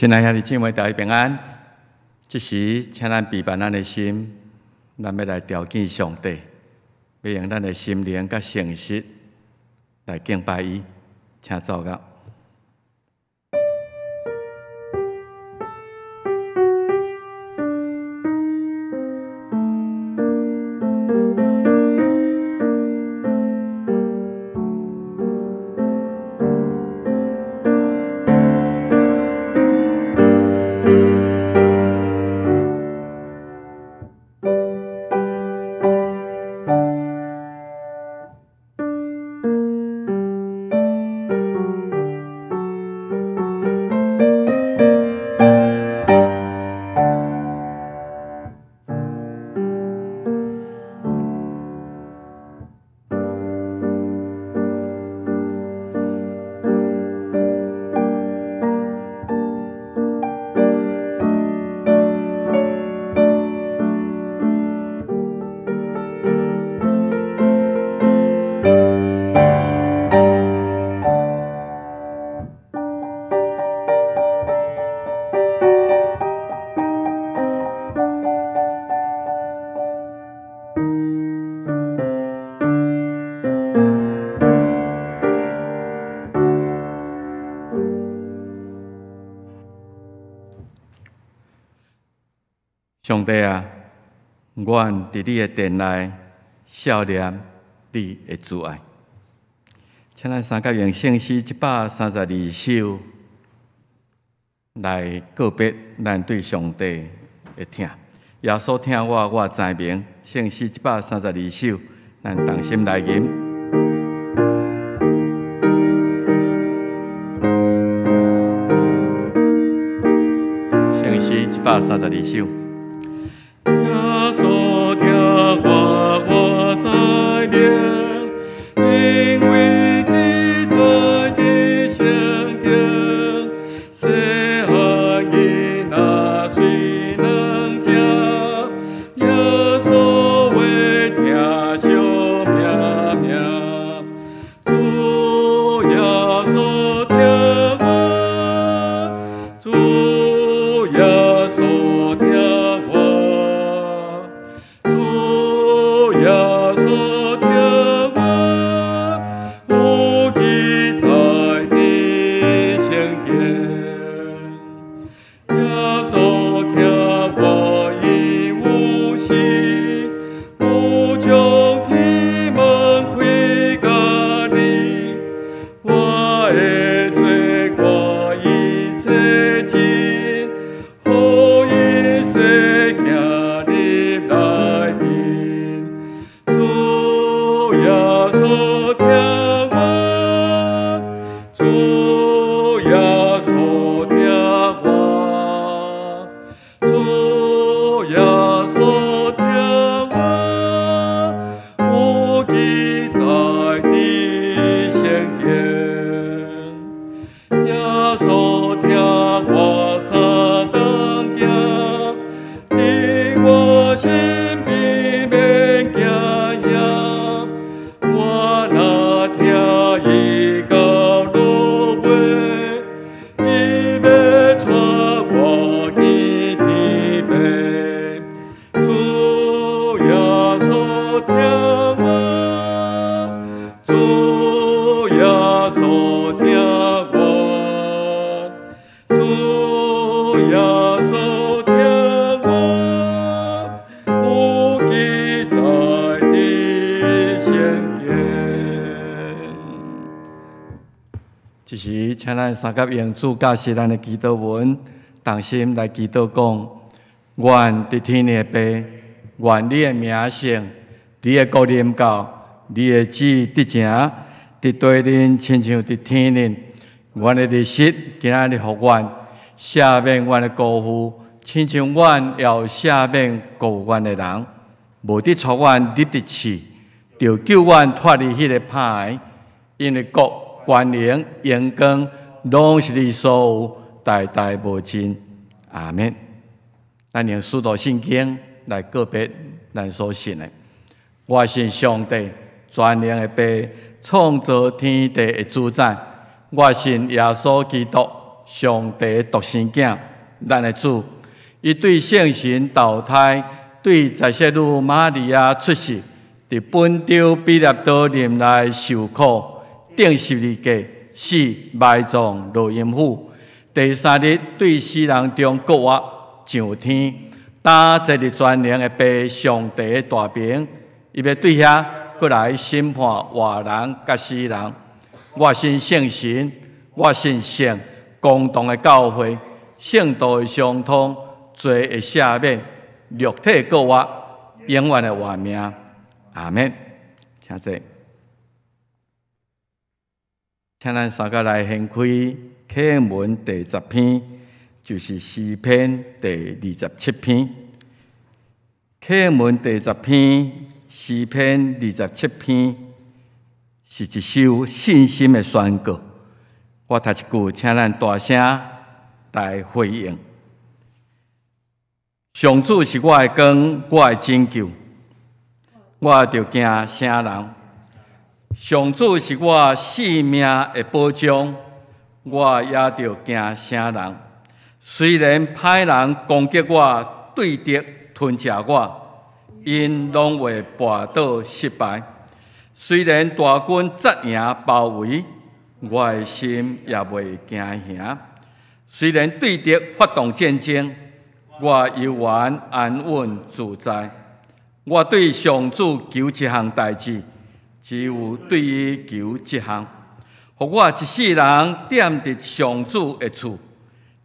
親愛兄弟姊妹，大家平安。這時，請咱備辦咱的心，咱欲來朝見上帝，欲用咱的心靈佮誠實來敬拜伊。請奏樂。上帝啊，阮佇你的殿內數念你的慈愛。請咱三甲用聖詩132首來告別咱對上帝的疼。耶穌疼我，我知明。聖詩132首，咱同心來吟。聖詩132首。耶穌疼我，我知明，因為記載佇聖經，細漢囡仔隨人食，耶穌話疼惜命命，主耶穌疼我，主耶穌疼我，主耶穌疼我，有記載佇聖經。耶穌疼我伊有時，有將天門開予你，我的罪過伊洗淨，予伊洗行入內面。主耶穌疼我，主耶穌疼我，主耶穌疼我，有記載佇聖經。耶穌疼我三頓行，佇我身邊免驚惶。我若聽伊到落尾，伊欲帶我見天父。主耶穌疼我，主耶穌疼我，主耶穌疼我，有記載佇聖經。這時，請咱三甲用主教示咱的祈禱文，同心來祈禱講：願佇天的父，願你的名聖，你的國臨到，你的旨意得成，佇地面親像佇天頂。阮的日食今仔日予阮，赦免阮的辜負，親像阮也有赦免辜負阮的人。無得帶阮入佇試，著救阮脫離彼个歹的，因為國、權能、榮光，攏是你所有，代代無盡。阿們。咱用使徒信經來告別咱所信的。我信上帝，全能的父，創造天地的主宰。我信耶穌基督，上帝獨生囝，咱的主。伊對聖神投胎，對在聖女瑪利亞出世，佇本丟彼拉多任內受苦，釘十字架，死，埋葬，落陰府。第三日對死人中復活，上天，擔坐佇全能的父上帝的大爿，伊欲對遐閣來審判活人佮死人。我信聖神，我信聖公同的教會，聖徒的相通，罪的赦免，肉體復活，永遠的活命。阿們。請坐。請咱三個來掀開啟應文第十篇，就是詩篇第27篇。啟應文第十篇，詩篇二十七篇，是一首信心的宣告。我讀一句，請咱大聲來回應。上主是我的光，我的拯救，我著驚啥人？上主是我性命的保障，我也著驚啥人？雖然歹人攻擊我，對敵吞食我，𪜶攏會跋倒失敗。雖然大軍紮營包圍，我的心也袂驚嚇。雖然對敵發動戰爭，我猶原安穩自在。我對上主求一項代誌，只有對伊求這項，予我一世人踮佇上主的厝，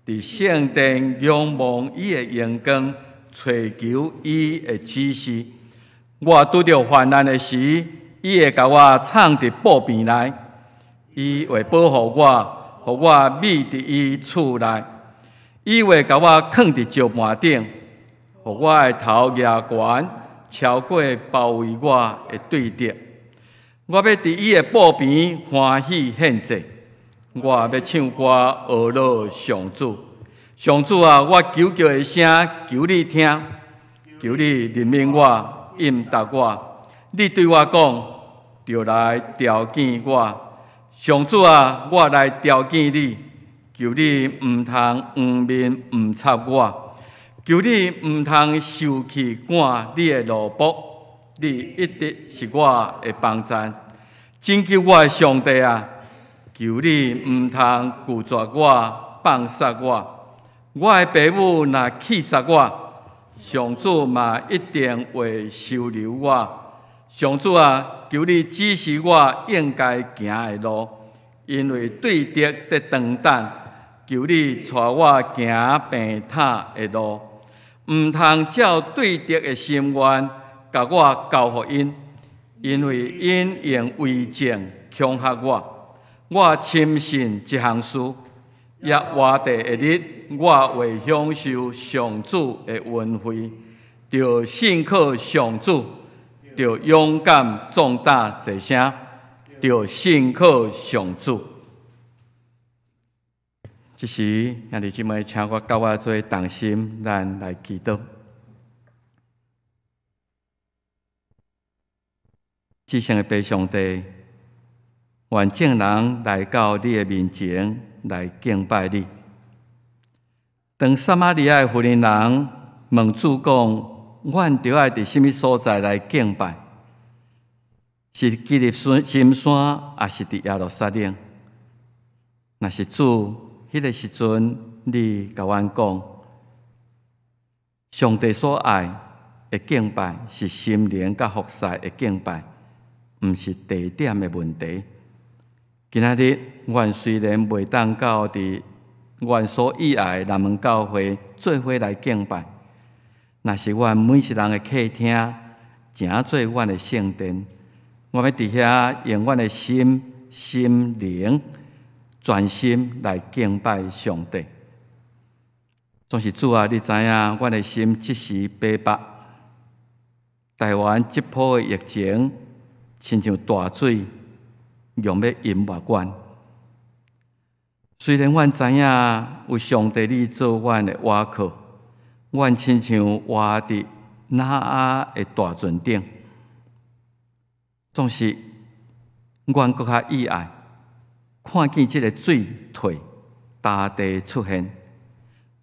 佇聖殿仰望伊的榮光，揣求伊的指示。我拄著患難的時，伊會共我藏佇寶棚內，伊會保護我，予我覕佇伊厝內。伊會共我囥佇石盤頂，予我的頭舉懸，超過包圍我的對敵。我欲佇伊的寶棚歡喜獻祭，我欲唱歌呵咾上主。上主啊，我求告的聲，求你聽，求你憐憫我，應答我。你對我講，著來召見我。上主啊，我來召見你，求你毋通黃面毋插我，求你毋通受氣趕你的奴僕，你一直是我的幫贊。拯救我的上帝啊，求你毋通拒絕我，放殺我。我的爸母若棄殺我，上主嘛一定會收留我。上主啊，求你指示我應該行的路，因為對敵佇當等，求你帶我行平坦的路，毋通照對敵的心願，共我交予𪜶，因為𪜶用偽證恐嚇我。我深信這項事，猶活著的日，我會享受上主的恩惠，著信靠上主，著勇敢壯膽齊聲，著信靠上主。這時，兄弟姊妹，請我佮我做同心，咱來祈禱。至聖的父上帝，願眾人來到你的面前來敬拜你。當撒瑪利亞的婦人問主講：阮著愛佇啥物所在來敬拜？是基利心山，抑是佇耶路撒冷？若是主，彼个時陣，你共阮講，上帝所愛的敬拜是心靈佮服侍的敬拜，毋是地點的問題。今仔日，阮雖然袂當到佇阮所喜愛的南門教會做伙來敬拜，若是阮每一人的客廳，成做阮的聖殿，我欲佇遐用阮的心、心靈，專心來敬拜上帝。總是主啊，你知影阮的心這時悲白，台灣這波的疫情，親像大水，用欲淹沒阮。雖然阮知影有上帝你做阮的倚靠，阮親像活佇挪亞的大船頂，總是阮閣較意愛看見這个水退，大地出現。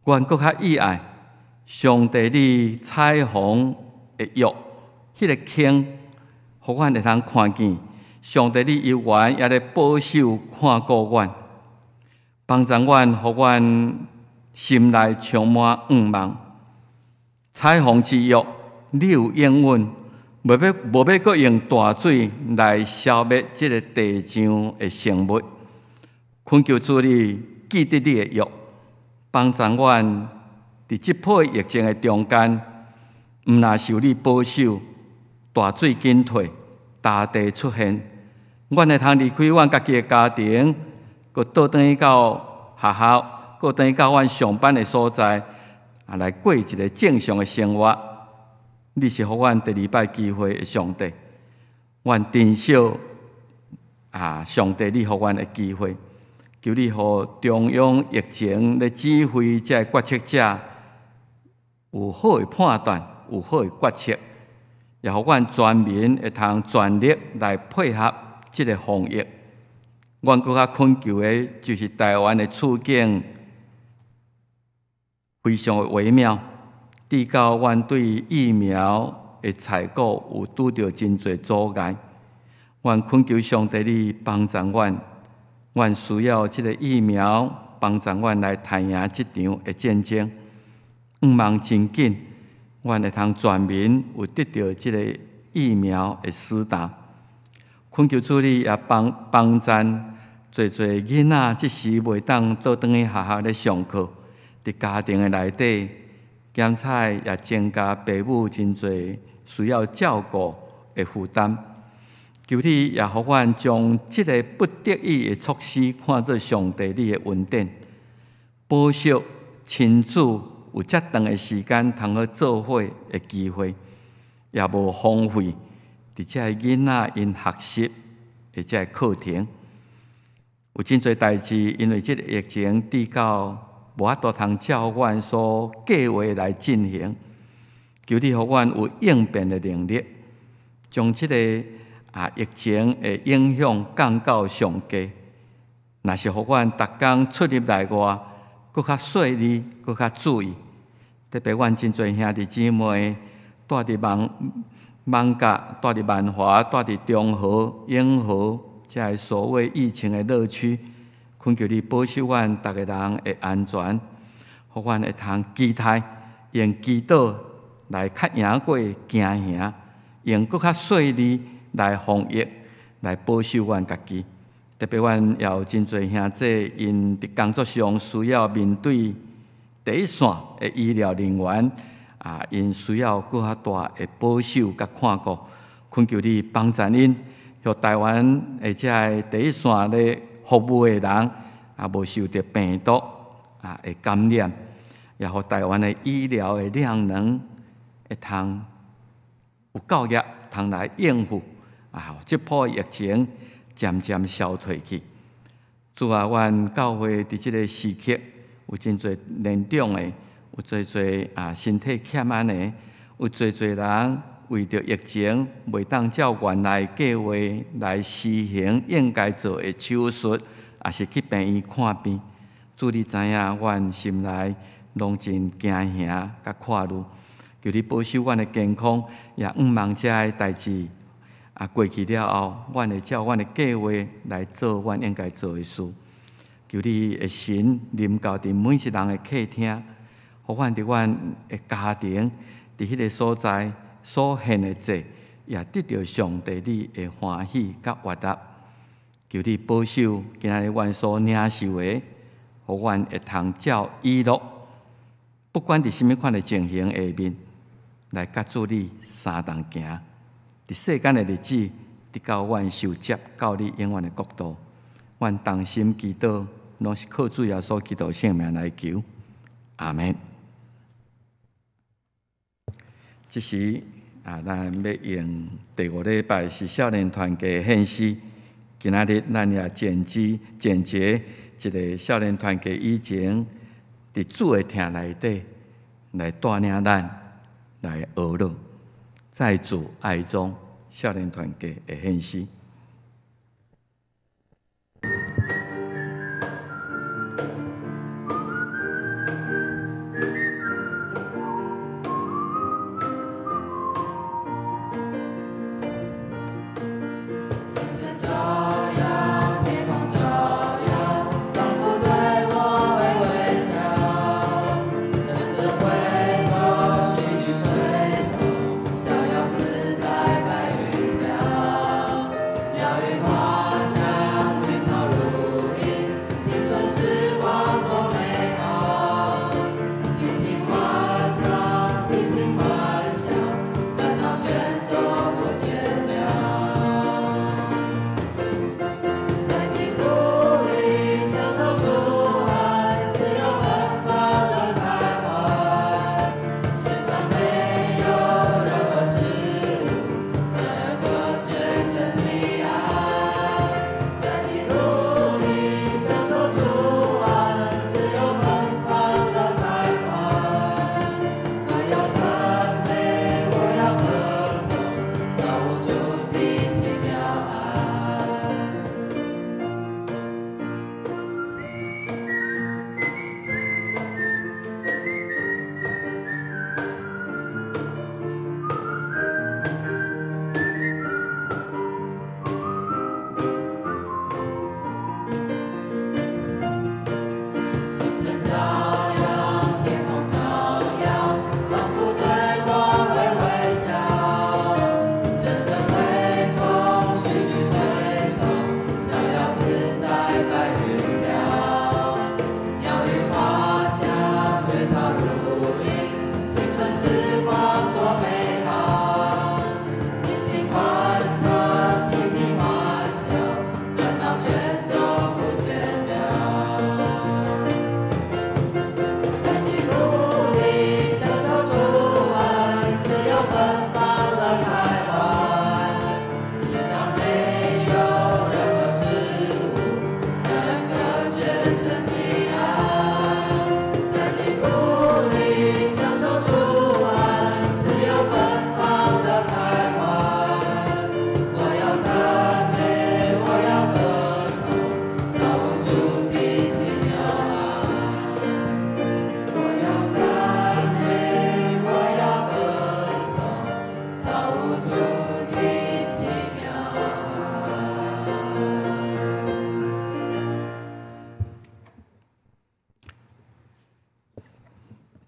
阮閣較意愛上帝你彩虹的約，彼個坑，予阮會通看見上帝你猶原猶咧保守看顧阮，幫助阮，予阮心內充滿向望。彩虹之約，你有應允，無欲閣用大水來消滅這个地上的生物。懇求主你記得你的約，幫助阮佇這波疫情的中間，毋若受你保守，大水緊退，大地出現，阮會通離開阮家己的家庭，閣倒轉去到學校，閣轉去到阮上班的所在，啊，來過一个正常的生活。你是予阮第二擺機會的上帝，阮珍惜啊，上帝你予阮的機會，求你予中央疫情咧指揮這个決策者有好的判斷，有好的決策，也予阮全民會通全力來配合這个防疫。阮閣較懇求的，就是台灣的處境非常的微妙，直到阮對疫苗的採購有拄著真濟阻礙。阮懇求上帝你幫助阮，阮需要這个疫苗幫助阮來戰贏這場的戰爭。向望真緊，阮會通全民有得著這个疫苗的施打。懇求主你也幫幫贊濟濟囡仔，這時袂當倒轉去學校咧上課，佇家庭的內底，檢采也增加爸母真濟需要照顧的負擔。求你也予阮將這个不得已的措施看做上帝你的恩典，保守親子有遮長的時間通好做伙的機會，也無荒廢佇這个囡仔𪜶學習的這个課程。有真濟代誌，因為這个疫情，直到無法度通照阮所計劃來進行。求你予阮有應變的能力，將這个疫情的影響降到上低。若是予阮逐工出入內外，閣較細膩，閣較注意。特別阮真濟兄弟姊妹蹛佇艋舺、蹛佇萬華、蹛佇中和、永和，這个所謂疫情的熱區，懇求你保守阮逐个人的安全，予阮會通期待用祈禱來較贏過驚嚇，用閣較細膩來防疫，來保守阮家己。特別阮也有真濟兄弟，𪜶佇工作上需要面對第一線的醫療人員，啊，𪜶需要閣較大的保守佮看顧，懇求你幫助𪜶，予台灣的這个第一線咧服務的人，啊，無受著病毒的感染，也予台灣的醫療的量能會通有夠額，通來應付啊，這波疫情漸漸消退去。主啊，阮教會佇這个時刻有真濟年長的，有濟濟身體欠安的，有濟濟人為著疫情袂當照原來計劃來施行應該做的手術，抑是去病院看病。主你知影，阮心內攏真驚嚇佮掛慮，求你保守阮的健康，也向望這个代誌過去了後，阮會照阮的計劃來做阮應該做的事。求你的神臨到佇每一人的客廳，予阮佇阮的家庭，佇彼个所在所獻的祭，也得著上帝你的歡喜佮悅納。求你保守今仔日阮所領受的，予阮會通照以諾，不管佇啥物款的情形下面，來佮主你相同行。佇世間的日子，直到阮受接到你永遠的國度，阮同心祈禱，攏是靠主耶穌基督聖名來求，阿們。這時咱欲用第五禮拜是少年團契獻詩。今仔日咱也剪輯剪輯一个少年團契以前佇主的疼內底來帶領咱來學樂，在主愛中少年團契的獻詩。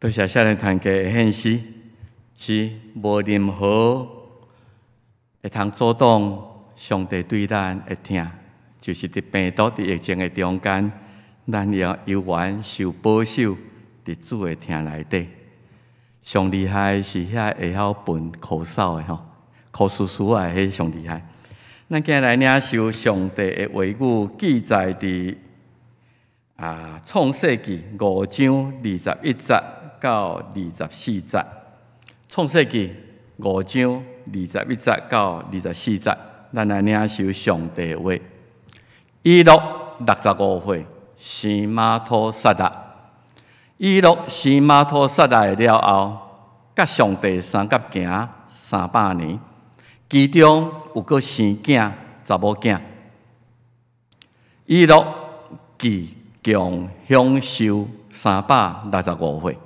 多謝少年團契的獻詩，是無任何會通阻擋上帝對咱的疼，就是佇病毒、佇疫情的中間，咱也猶原受保守佇主的疼內底。上厲害是遐會曉噴咳嗽的吼，咳嗽嗽的彼上厲害。咱今日來領受上帝的話語，記載佇創世記五章二十一節到二十四節。創世記五章二十一節到二十四節，咱來領受上帝的話。以諾65歲，生瑪土撒勒。以諾生瑪土撒勒了後，佮上帝相佮行300年，其中有閣生囝查某囝。以諾至強享壽365歲。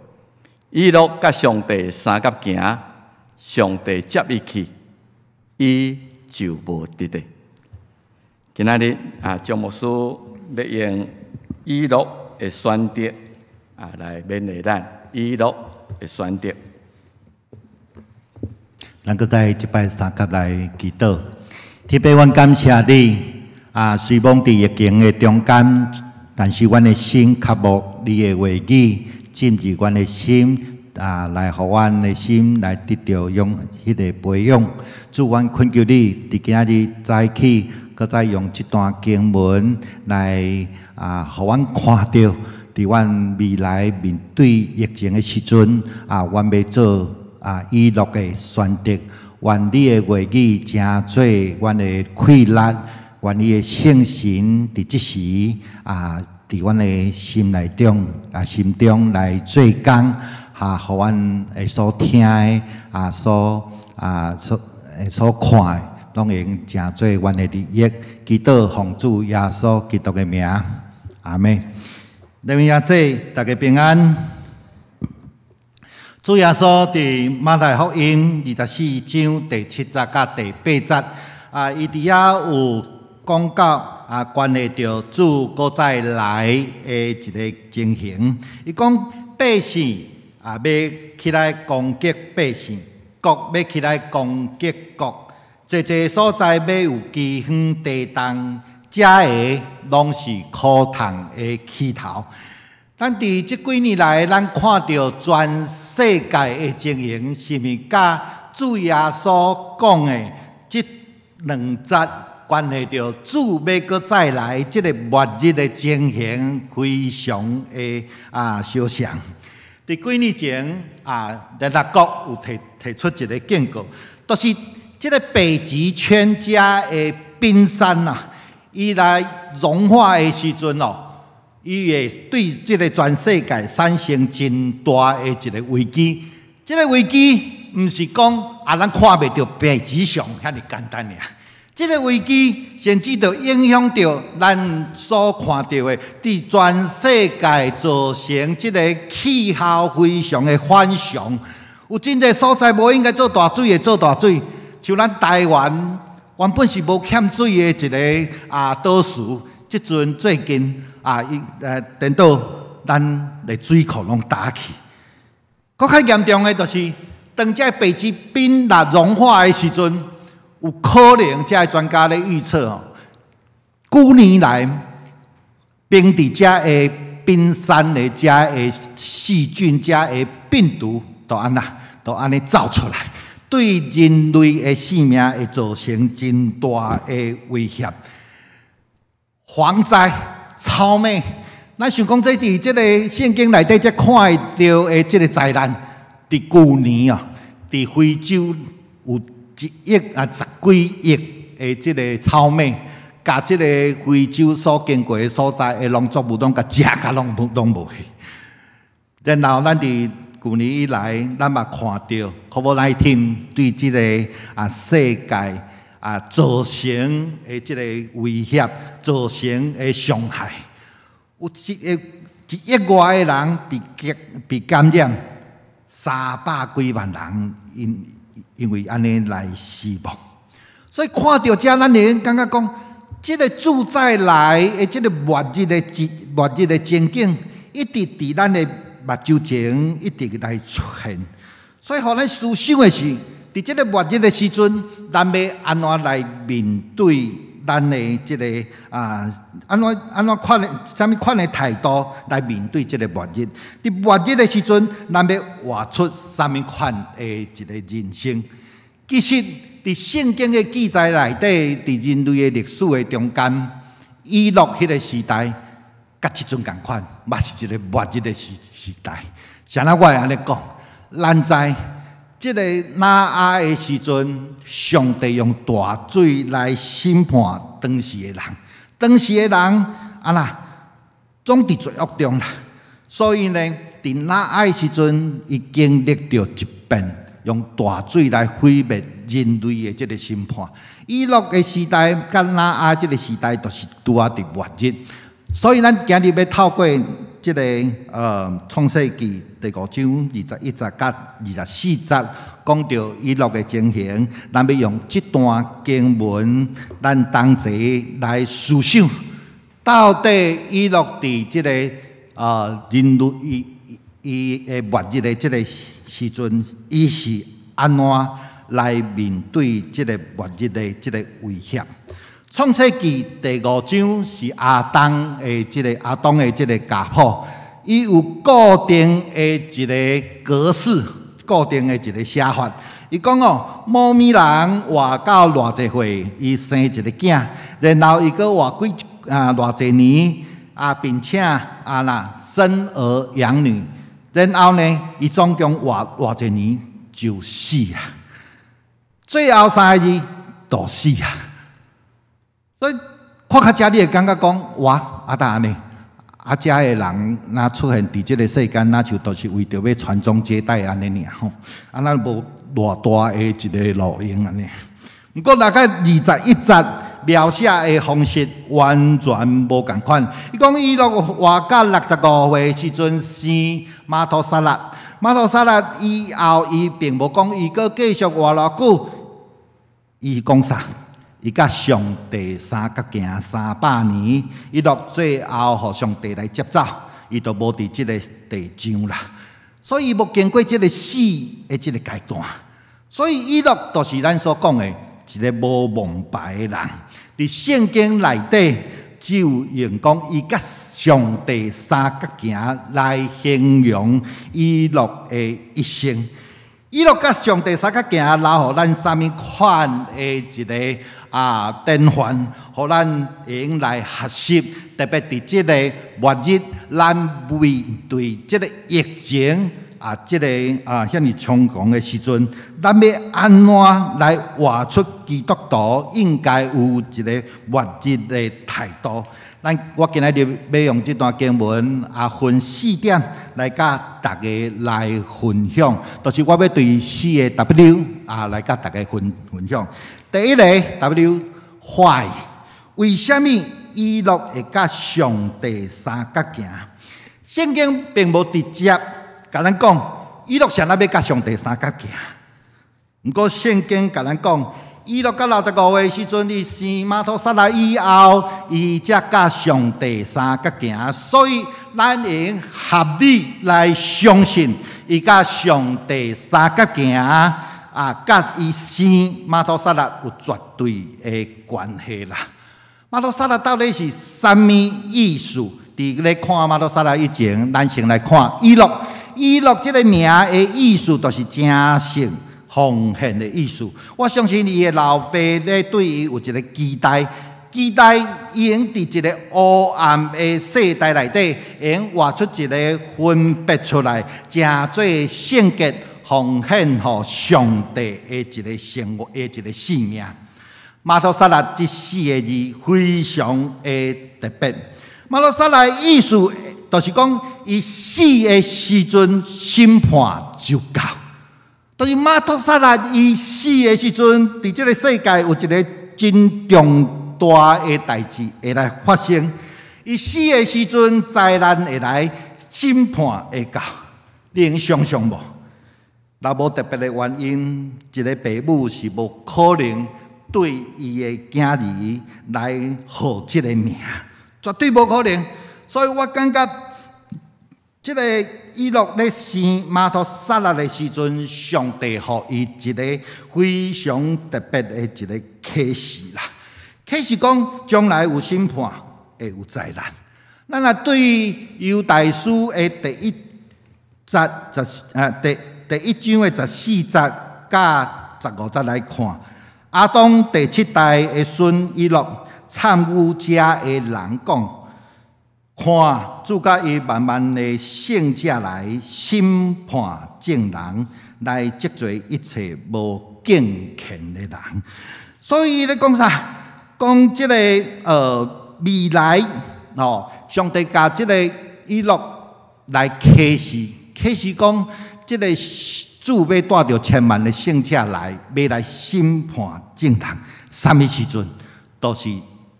以諾佮上帝相佮行，上帝接伊去，伊就無佇咧。今仔日啊，張牧師欲用以諾的選擇啊來勉勵咱。以諾的選擇。咱閣再一擺相佮來祈禱。天父，阮感謝你啊！雖罔佇疫情的中間，但是阮的心渴慕你的話語，進入阮的心啊，來予阮的心來得著用彼个培養。主，阮懇求你，佇今仔日早起，閣再用這段經文來啊，予阮看著，佇阮未來面對疫情的時陣啊，阮欲做啊以諾的選擇，願你的話語成做阮的氣力，願你的聖神佇這時啊，佇阮的心內中啊，心中來做工，哈，予阮會所聽的啊，所啊所所看的，攏會用成做阮的利益。祈禱奉主耶穌基督的名，阿們。禮拜阿姐，大家平安。主耶穌佇馬太福音24章第七節佮第八節，啊，伊佇遐有講到啊，關係著主閣再來的一个情形。伊講百姓啊，欲起來攻擊百姓，國欲起來攻擊國，濟濟所在欲有饑荒、地動，這个攏是苦痛的起頭。咱佇這幾年來，咱看著全世界的情形，是毋是佮主耶穌講的這兩節關係著主欲閣再來這个末日的情形非常的啊相像。佇幾年前啊，聯合國有提提出一个警告，就是這个北極圈遮的冰山啊，伊來融化的時陣哦，伊會對這个全世界產生真大的一个危機。這个危機毋是講啊，咱看袂著北極熊遐爾簡單爾。這个危機甚至著影響著咱所看著的，佇全世界造成這个氣候非常的反常。有真濟所在無應該做大水會做大水，像咱台灣原本是無欠水的一个啊島嶼，這陣最近啊，伊顛倒咱的水庫攏焦去。閣較嚴重的就是，當這北極冰若融化的時陣，有可能這个專家咧預測吼，幾年來冰佇遮的冰山的遮的細菌、遮的病毒，都按怎，都按呢走出來，對人類的性命會造成真大的威脅。蝗災、草蜢，咱想講這佇這个聖經內底才看會著的這个災難，佇舊年啊，佇非洲有一億啊十幾億的這个草蜢，共這个非洲所經過的所在的農作物攏共食甲攏攏無去。然後咱佇舊年以來，咱嘛看著 COVID-19 對這个啊世界啊造成的這个威脅，造成的傷害，有一億一億外个人被被感染，300幾萬人因因為按呢來死亡。所以看著這，咱會感覺講，這个主再來的這个末日的末日的情景，一直佇咱的目睭前一直來出現。所以，予咱思想的是，佇這個末日的時陣，咱欲按怎來面對咱的這個啊？按怎款的、啥物款的態度來面對這個末日？佇末日的時陣，咱欲活出啥物款的一個人生？其實，佇聖經的記載內底，佇人類的歷史的中間，以諾彼個時代，佮這陣仝款，嘛是一個末日的時代。啥人我會按呢講？咱知這个挪亞的時陣，上帝用大水來審判當時的人，當時的人啊啦，總佇罪惡中啦。所以呢，佇挪亞的時陣，伊經歷著一遍用大水來毀滅人類的這个審判。以諾的時代佮挪亞這个時代，就是拄仔佇末日。所以咱今日欲透過這个創世記第五章21節佮24節，講著以諾的情形，咱欲用這段經文，咱同齊來思想，到底以諾佇這个人類伊伊的末日的這个時陣，伊是按怎來面對這个末日的這个威脅？創世記第五章是亞當的這个亞當的這个家譜，伊有固定的一个格式，固定的一个寫法。伊講哦，摩米人活到偌濟歲，伊生一个囝，然後伊閣活幾啊偌濟年啊，並且啊啦生兒養女，然後呢，伊總共活偌濟年就死啊。最後三个字就死啊。所以看較遮，你會感覺講，哇，啊哪按呢？啊，遮的人若出現佇這个世間，若像都是為著欲傳宗接代按呢爾吼，啊，若無偌大的一个路用按呢。毋過大概21節描寫的方式完全無仝款。伊講以諾活到65歲時陣生瑪土撒勒，瑪土撒勒以後，伊並無講伊閣繼續活偌久，伊講啥？伊佮上帝相佮行300年，以諾最後予上帝來接走，伊就無佇這个地上啦。所以伊無經過這个死的這个階段。所以以諾就是咱所講的一个無王牌的人。佇聖經內底，只有用講伊佮上帝相佮行來形容以諾的一生。以諾佮上帝相佮行，留予咱啥物款的一个啊典範，予咱會用來學習。特別佇這个末日，咱面對這个疫情啊，這个啊遐爾猖狂的時陣，咱欲按怎來活出基督徒應該有一个末日的態度？咱我今仔日欲用這段經文啊，分四點來佮大家來分享，就是我欲對四个 W 啊來佮大家分享。第一個 W Why？為啥物以諾會佮上帝相佮行？聖經並無直接共咱講，以諾啥物欲佮上帝相佮行。毋過聖經共咱講，以諾到65歲時陣，伊生瑪土撒勒以後，伊才佮上帝相佮行。所以咱會合理來相信，伊佮上帝相佮行啊，佮伊生瑪土撒勒有絕對的關係啦。瑪土撒勒到底是啥物意思？佇咧看瑪土撒勒以前，咱先來看以諾。以諾這个名的意思，就是成聖奉獻的意思。我相信伊的老爸咧對伊有一个期待，期待伊會佇一个黑暗的世代內底，會活出一个分別出來，成做聖潔奉獻予上帝的一个生活的一个生命。瑪土撒勒這四个字非常的特別。瑪土撒勒的意思，就是講伊死的時陣審判就到。就是瑪土撒勒伊死的時陣，佇這个世界有一个真重大的代誌會來發生。伊死的時陣，災難會來，審判會到。你會想像無？若無特別的原因，一个爸母是無可能對伊的囝兒來號這个名，絕對無可能。所以我感覺這這个以諾咧生瑪土撒勒的時陣，上帝予伊一个非常特別的一个啟示啦。啟示講將來有審判，會有災難。咱若對猶大書的第一節十啊第一章的14節佮15節來看，亞當第七代的孫以諾參與遮的人講：看，主佮伊萬萬的聖者來審判眾人，來責罪一切無敬虔的人。所以咧講啥？講這个未來哦，上帝共這个以諾來啟示，啟示講這个主欲帶著千萬的聖者來，欲來審判眾人。啥物時陣？都是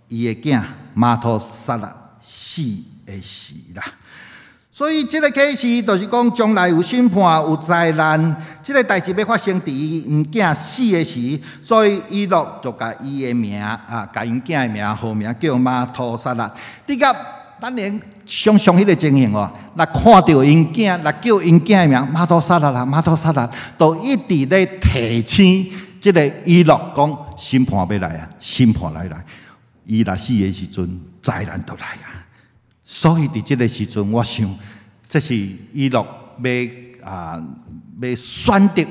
伊的囝瑪土撒勒死的時啦。所以這个啟示就是講，將來有審判、有災難，這个代誌欲發生佇伊𪜶囝死的時，所以以諾就共伊的名啊，共𪜶囝的名號名叫瑪土撒勒。的確，咱能想像彼个情形哦，若看著𪜶囝，若叫𪜶囝的名瑪土撒勒啦，瑪土撒勒，都一直咧提醒這个以諾講審判欲來啊，審判來來，伊若死的時陣，災難就來啊。所以佇這个時陣，我想這是以諾欲啊欲選擇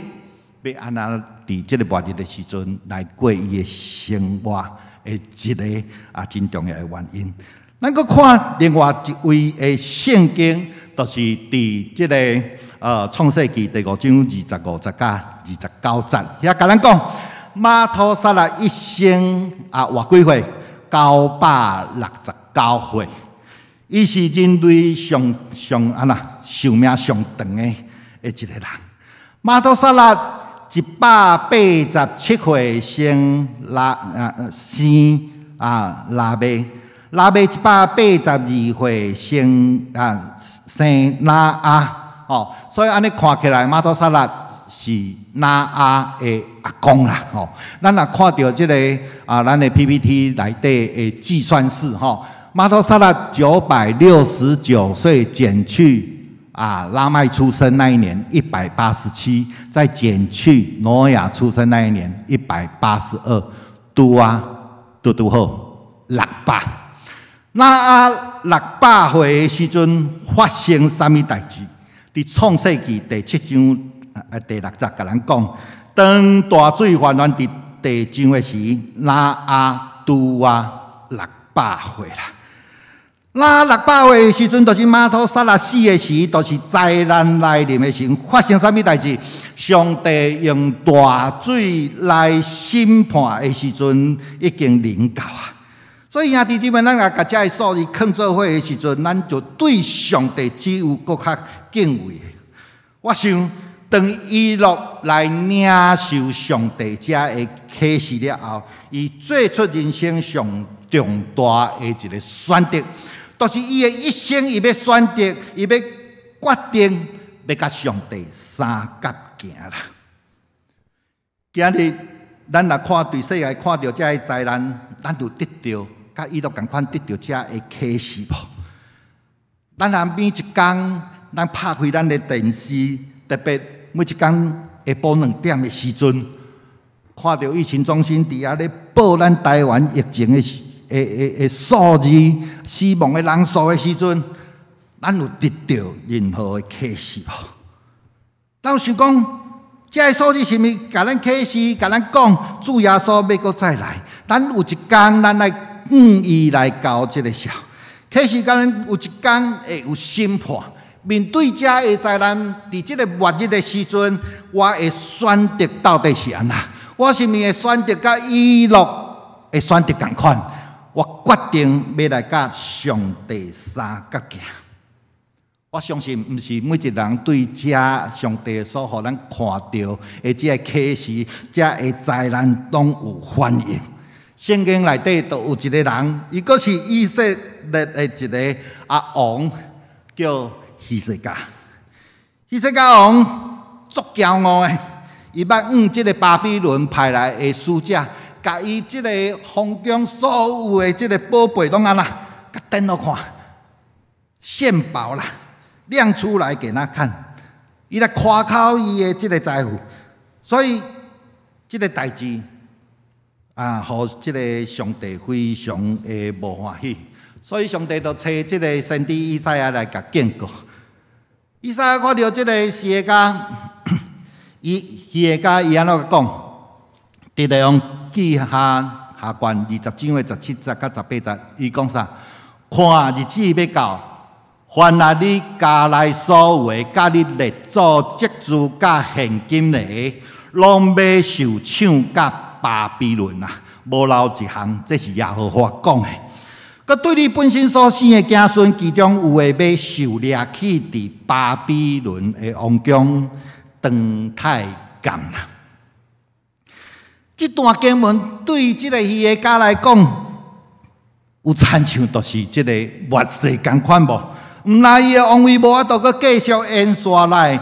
欲按怎佇這个末日的時陣來過伊的生活的一个啊真重要的原因。咱閣看另外一位的聖經，就是佇這个創世記第五章25節佮29節，遐共咱講瑪土撒勒一生啊活幾歲？969歲。伊是人類上上按怎壽命上長的的一个人。瑪土撒勒187歲生拉啊生啊拉麥，拉麥182歲生啊生拿亞哦，所以按呢看起來，瑪土撒勒是拿亞的阿公啦吼。咱若看著這个啊，咱的 PPT 內底的計算式吼。瑪土撒勒969歲減去啊拉麥出生那一年187，再減去挪亞出生那一年182，拄啊拄拄好六百。拿亞600歲的時陣發生啥物代誌？佇創世記第七章啊第六節共咱講，當大水泛濫佇地上的時，拿亞拄啊六百歲啦。那六百歲的時陣，就是瑪土撒勒死的時，就是災難來臨的時，發生啥物代誌？上帝用大水來審判的時陣，已經臨到啊！所以兄弟姊妹，咱若共這个數字囥做伙的時陣，咱就對上帝只有閣較敬畏。我想，當以諾來領受上帝這个啟示了後，伊做出人生上重大的一个選擇。就是伊的一生，伊欲選擇，伊欲決定，欲佮上帝相佮行啦。今日咱若看對世界看著這个災難，咱就得著佮以諾仝款得著這个啟示無？咱若每一工，咱拍開咱的電視，特別每一工下晡2點的時陣，看著疫情中心佇遐咧報咱台灣疫情的的數字、死亡的人數的時陣，咱有得著任何的啟示無？咱有想講，這个數字是毋是共咱啟示、共咱講主耶穌欲閣再來？咱有一工，咱來向伊來交這个數。啟示咱有一工會有審判，面對這个災難，佇這个末日的時陣，我的選擇到底是按怎？我是毋是會選擇佮以諾的選擇仝款？我決定欲來佮上帝相佮行。我相信，毋是每一个人對這上帝所予咱看著的這个啟示、這个災難，攏有反應。聖經內底就有一個人，伊閣是以色列的一个啊王，叫希西家。希西家王足驕傲的，伊捌向這个巴比倫派來的使者，共伊這个皇宮所有的這个寶貝攏按怎，共展予看，獻寶啦，亮出來給他看，伊來誇口伊的這个財富，所以這个代誌啊，予這个上帝非常的無歡喜，所以上帝就差這个先知以賽亞來共警告。以賽亞看著這个希西家，伊希西家伊按怎講？佇列王紀下下卷20章的17節佮18節，伊講啥？看日子欲到，凡啊你家內所有的，佮你列祖積聚佮現金的，攏欲受搶到巴比倫啊，無留一項。這是耶和華講的。閣對你本身所生的子孫，其中有的欲受掠去佇巴比倫的王宮當太監啦。這段經文對這个希西家來講，有親像就是這个末世仝款無？毋但伊的王位無法度閣繼續延續來，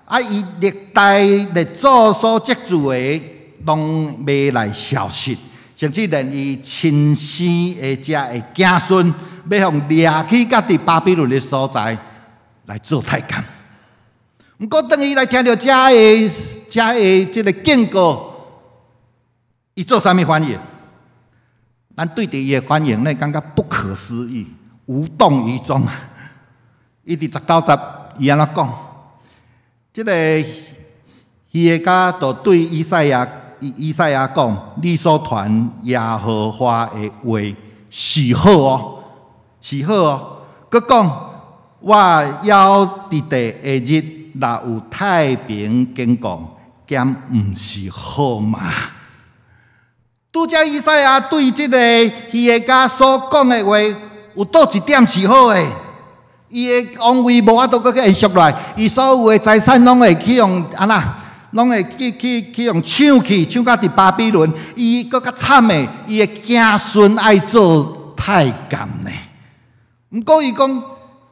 啊！伊歷代列祖所積聚的，攏欲來消失，甚至連伊親生的這个子孫，欲予掠去佮佇巴比倫的所在來做太監。毋過當伊來聽著這个這个這个警告，伊做啥物反應？咱對著伊的反應，咱感覺不可思議，無動於衷啊！伊佇19節，伊按怎講？這个希西家就對以賽亞講：你所傳耶和華的話是好哦，是好哦。閣講，我猶佇地的日，若有太平經過，敢毋是好嗎？拄才以賽亞對這个希西家所講的話，有佗一點是好的？伊的王位無法度閣去延續落來，伊所有的財產攏會去予按怎，攏會去予搶去，搶到佇巴比倫。伊閣較慘的，伊的子孫愛做太監呢。毋過伊講，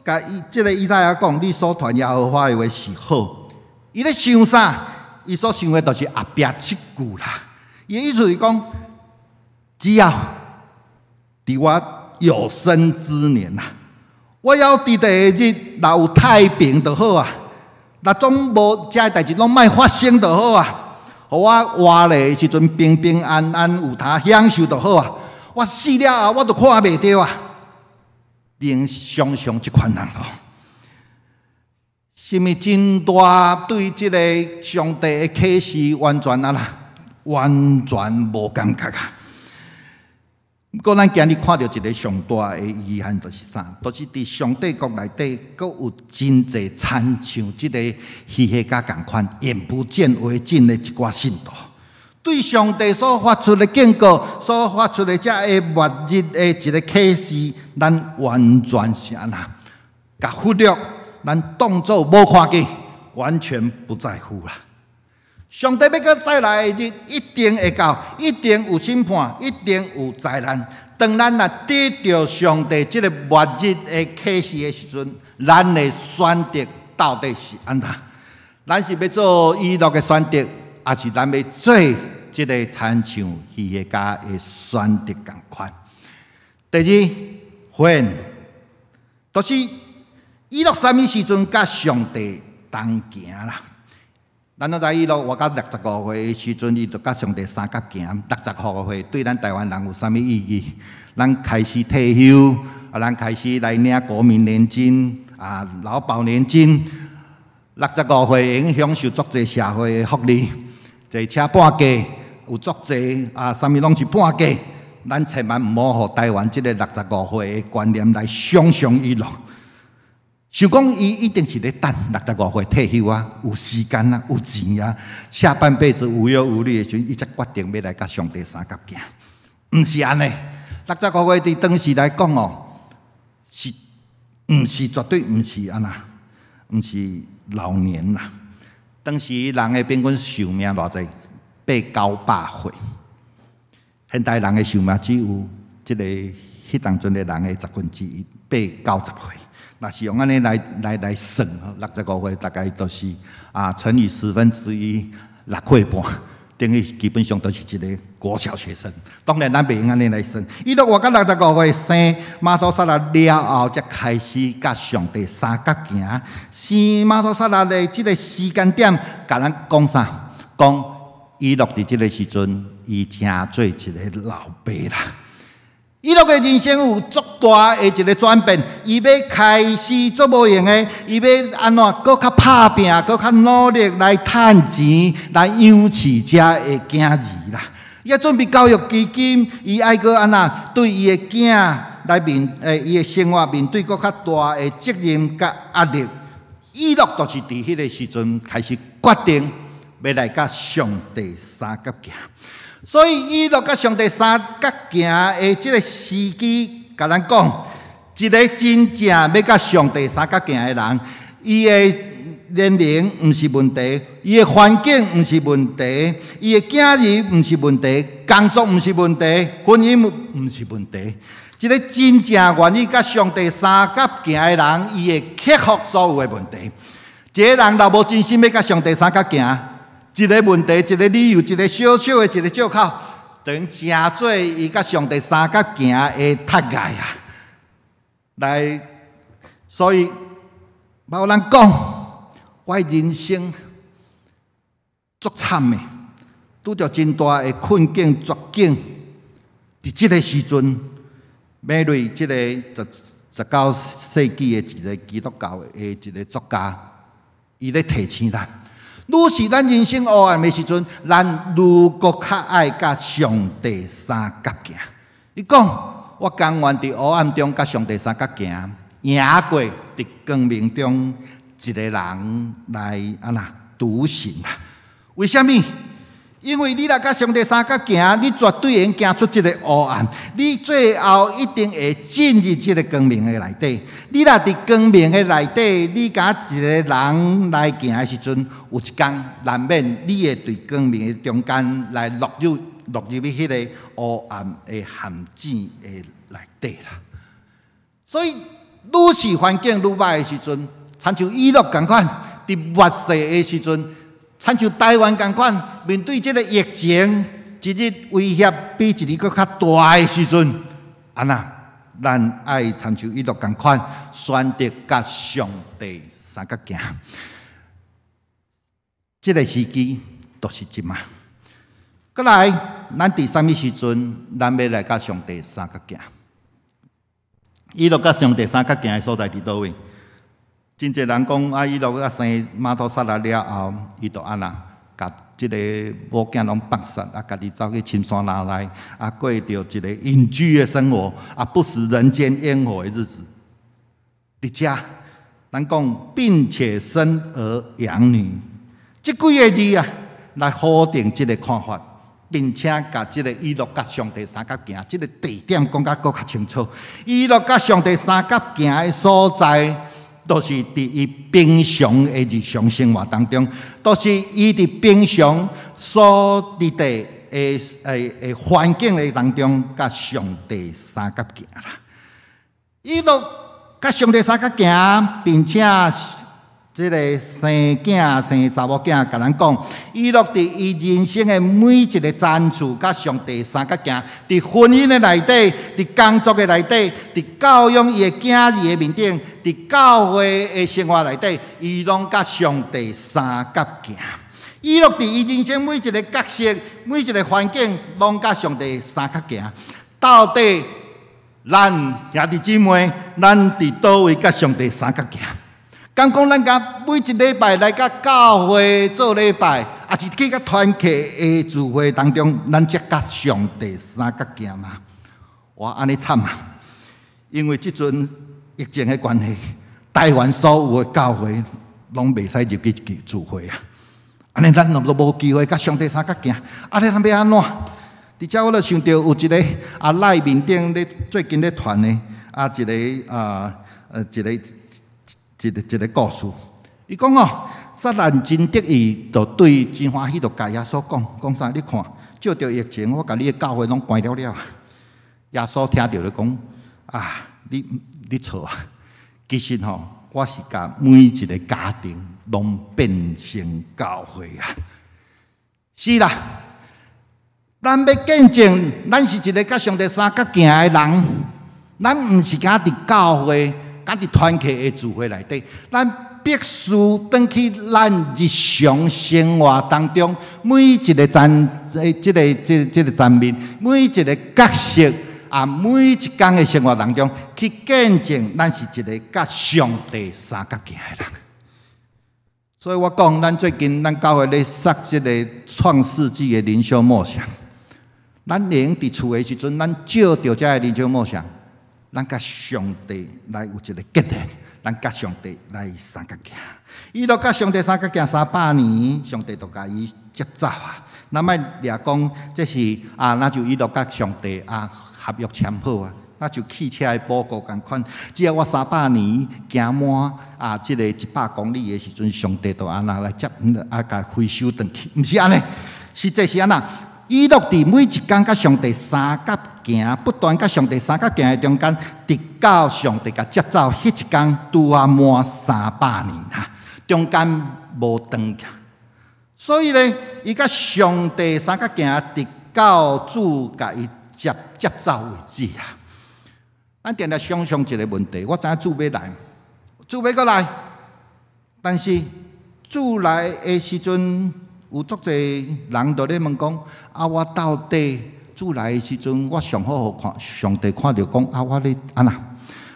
共伊這个以賽亞講，你所傳耶和華的話是好。伊咧想啥？伊所想的就是後壁這句啦。伊的意思是講，只要佇我有生之年啊，我猶佇地的日，若有太平就好啊。若總無這个代誌攏莫發生就好啊。予我活咧時陣平平安安有通享受就好啊。我死了後，我都看袂著啊。你會想像這款人哦，是毋真大對這个上帝的啟示完全按怎，完全無感覺啊。毋過，咱今日看著一个上大的遺憾，就是啥？就是佇上帝國內底，閣有真濟親像這个希西家仝款，眼不見為淨的一寡信徒，對上帝所發出的警告，所發出的這个末日的一个啟示，咱完全是按怎？共忽略，咱當作無看見，完全不在乎啦。上帝欲閣再來的日，一定會到，一定有審判，一定有災難。當咱若得著上帝這个末日的啟示的時陣，咱的選擇到底是按怎？咱是欲做以諾的選擇，抑是咱欲做這个親像希西家的選擇仝款？第二，when，就是以諾啥物時陣佮上帝同行啦？咱攏知以諾活到65歲的時陣，伊就佮上帝相佮行。六十五歲對咱台灣人有啥物意義？咱開始退休，啊，咱開始來領國民年金，啊，勞保年金。六十五歲會享受足濟社會的福利，坐車半價，有足濟啊，啥物攏是半價。咱千萬毋好予台灣這个六十五歲的觀念來想像以諾。想講伊一定是咧等六十五歲退休啊，有時間啊，有錢啊，下半輩子無憂無慮的時陣，伊才決定欲來佮上帝相佮行。毋是按呢，六十五歲佇當時來講哦，是毋是絕對毋是按怎？毋是老年啦。當時人的平均壽命偌濟？八九百歲。現代人的壽命只有這个彼當陣的人的1/10，八九十歲。若是用按呢來算，六十五歲大概都是啊乘以1/10，6歲半。等於基本上都是一个國小學生。當然，咱袂用按呢來算。以諾活到65歲，生瑪土撒拉了後，才開始佮上帝相佮行。生瑪土撒拉的這个時間點，共咱講啥？講以諾佇這个時陣，伊成做一个老爸啦。以諾的人生有足大的一个轉變，伊欲開始足無閒的，伊欲按怎閣較拍拚，閣較努力來趁錢，來養飼遮的囝兒啦。伊準備教育基金，伊愛閣按怎對伊的囝來面，伊的生活面對閣較大的責任佮壓力。以諾就是佇彼个時陣開始決定欲來佮上帝相佮行。所以，以諾佮上帝相佮行的這个時機，共咱講，一个真正欲佮上帝相佮行的人，伊的年齡毋是問題，伊的環境毋是問題，伊的囝兒毋是問題，工作毋是問題，婚姻毋是問題。一个真正願意佮上帝相佮行的人，伊會克服所有的問題。一个人若無真心欲佮上帝相佮行，一个問題，一个理由，一个小小的一个借口，等於成做伊佮上帝相佮行的窒礙啊！來，所以，有人講，我人生足慘的，拄著真大的困境絕境。佇這个時陣，美瑞這个19世紀的一个基督教的一个作家，伊咧提醒咱。愈是咱人生黑暗的時陣，咱愈閣較愛佮上帝相佮行。伊講，我甘願佇黑暗中佮上帝相佮行，贏過佇光明中一个人來按怎獨行啊？為啥物？因為你若佮上帝相佮行，你絕對會行出這个黑暗。你最後一定會進入這个光明的內底。你若佇光明的內底，你敢一个人來行的時陣，有一工難免你會佇光明的中間來落入去彼个黑暗的陷阱的內底啦。所以，愈是環境愈歹的時陣，親像以諾仝款，佇末世的時陣，親像台灣仝款，面對這个疫情，一日威脅比一日閣較大的時陣，按怎？咱愛親像以諾仝款，選擇佮上帝相佮行。這个時機就是這馬。閣來，咱佇啥物時陣，咱欲來佮上帝相佮行？以諾佮上帝相佮行的所在佇佗位？真濟人講啊，以諾佮生瑪土撒拉了後，伊就按怎，共這个某囝攏放殺，啊，家己走去深山林內，啊，過著一个隱居的生活，啊，不食人間煙火的日子。佇遮，咱講並且生兒養女，這幾个字啊，來否定這个看法，並且共這个以諾佮上帝相佮行，這个地點講甲閣較清楚。以諾佮上帝相佮行的所在，都是佇伊平常的日常生活當中，都是伊佇平常所佇的的環境的當中，佮上帝相佮行啦。以諾佮上帝相佮行，並且這个生囝生查某囝，共咱講，以諾佇伊人生的每一个層次，佮上帝相佮行，佇婚姻的內底，佇工作的內底，佇教養伊的囝兒的面頂，佇教會的生活內底，伊攏佮上帝相佮行。以諾佇伊人生每一个角色、每一个環境，攏佮上帝相佮行。到底咱兄弟姊妹，咱佇佗位佮上帝相佮行？敢講咱敢每一禮拜來到教會做禮拜，抑是去到團契的聚會當中，咱才佮上帝相佮行嗎？哇，按呢慘啊！因為這陣疫情的關係，台灣所有的教會攏袂使入去聚會啊！按呢咱攏無機會佮上帝相佮行，按呢咱欲按怎？佇遮我就想著有一个啊，LINE 面頂咧最近咧傳的啊，一个啊一个一個故事。伊講哦，撒旦真得意，就對真歡喜，就共耶穌講，講啥？你看，藉著疫情，我共你的教會攏關了了。耶穌聽著就講啊，你錯啊！其實吼，我是共每一个家庭攏變成教會啊。是啦，咱欲見證，咱是一个佮上帝相佮行的人。咱毋是敢佇教會、敢佇團契的聚會內底，咱必須轉去咱日常生活當中，每一个層、這个、這、這个層面，每一个角色啊，每一工的生活當中，去見證咱是一个佮上帝相佮行的人。所以我講，咱最近咱教會咧設這个創世紀的靈修默想，咱會用佇厝的時陣，咱照著這个靈修默想，咱佮上帝來有一个結連，咱佮上帝來相佮行。以諾佮上帝相佮行300年，上帝就共伊接走啊。咱莫掠講這是啊，若就以諾佮上帝啊合約簽好啊，若就汽車的報告仝款。只要我三百年行滿啊，這个100公里的時陣，上帝就按怎來接啊，共回收轉去。毋是按呢，實際是按怎？以諾佇每一工佮上帝相佮行，不斷佮上帝相佮行的中間，直到上帝共接走，彼一工拄仔滿三百年啦，中間無斷去。所以咧，伊佮上帝相佮行，直到主共伊接接走為止啊。咱定定想象一个問題，我知影主欲來，主欲閣來，但是主來的時陣，有足濟人就咧問講：啊，我到底主來的時陣，我上好予看上帝看著講啊，我咧按怎？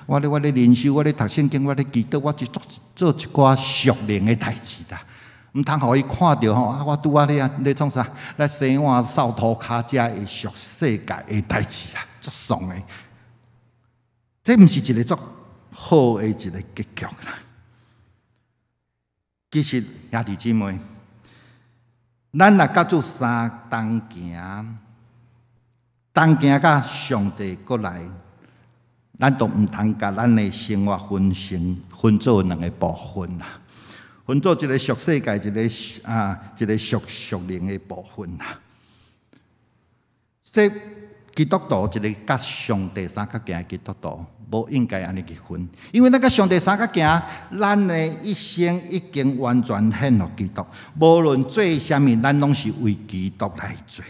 我咧靈修，我咧讀聖經，我咧祈禱，我是做做一寡屬靈的代誌啦。毋通予伊看著吼，啊，我拄仔咧啊咧創啥？咧洗碗、掃塗跤遮的屬世界的代誌啦，足爽的。這毋是一个足好的一个結局啦。其實兄弟姊妹，咱若佮主相同行，同行到上帝閣來，咱都毋通共咱的生活分成分做兩个部分啦，分做一个屬世界，一个啊一个屬屬靈的部分啦。這基督徒一个佮上帝相佮行的基督徒，無應該按呢去分，因為咱佮上帝相佮行，咱的一生已經完全獻予基督。無論做啥物，咱攏是為基督來做。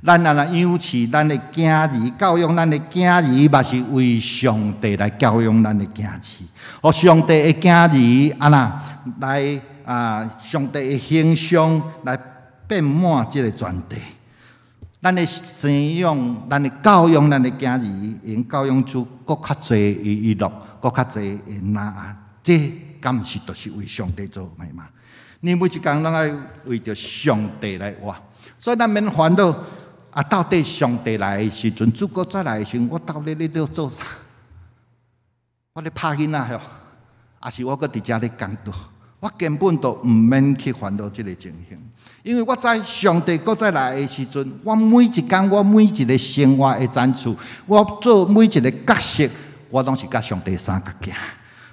咱若若養飼咱的囝兒，教養咱的囝兒，嘛是為上帝來教養咱的囝兒。予上帝的囝兒按怎來啊？上帝的形象來遍滿這个全地。咱的生養，咱的教養，咱的囝兒，會教養出閣較濟的以諾，閣較濟的挪亞，這敢毋是就是為上帝做的嗎？你每一工攏愛為著上帝來活，所以咱免煩惱啊！到底上帝來的時陣，主閣再來的時陣，我到底咧咧做啥？我咧拍囡仔吼，抑是我閣佇遮咧講道？我根本就毋免去煩惱這个情形，因為我知上帝閣再來的時陣，我每一工，我每一个生活的層次，我做每一个角色，我攏是佮上帝相佮行。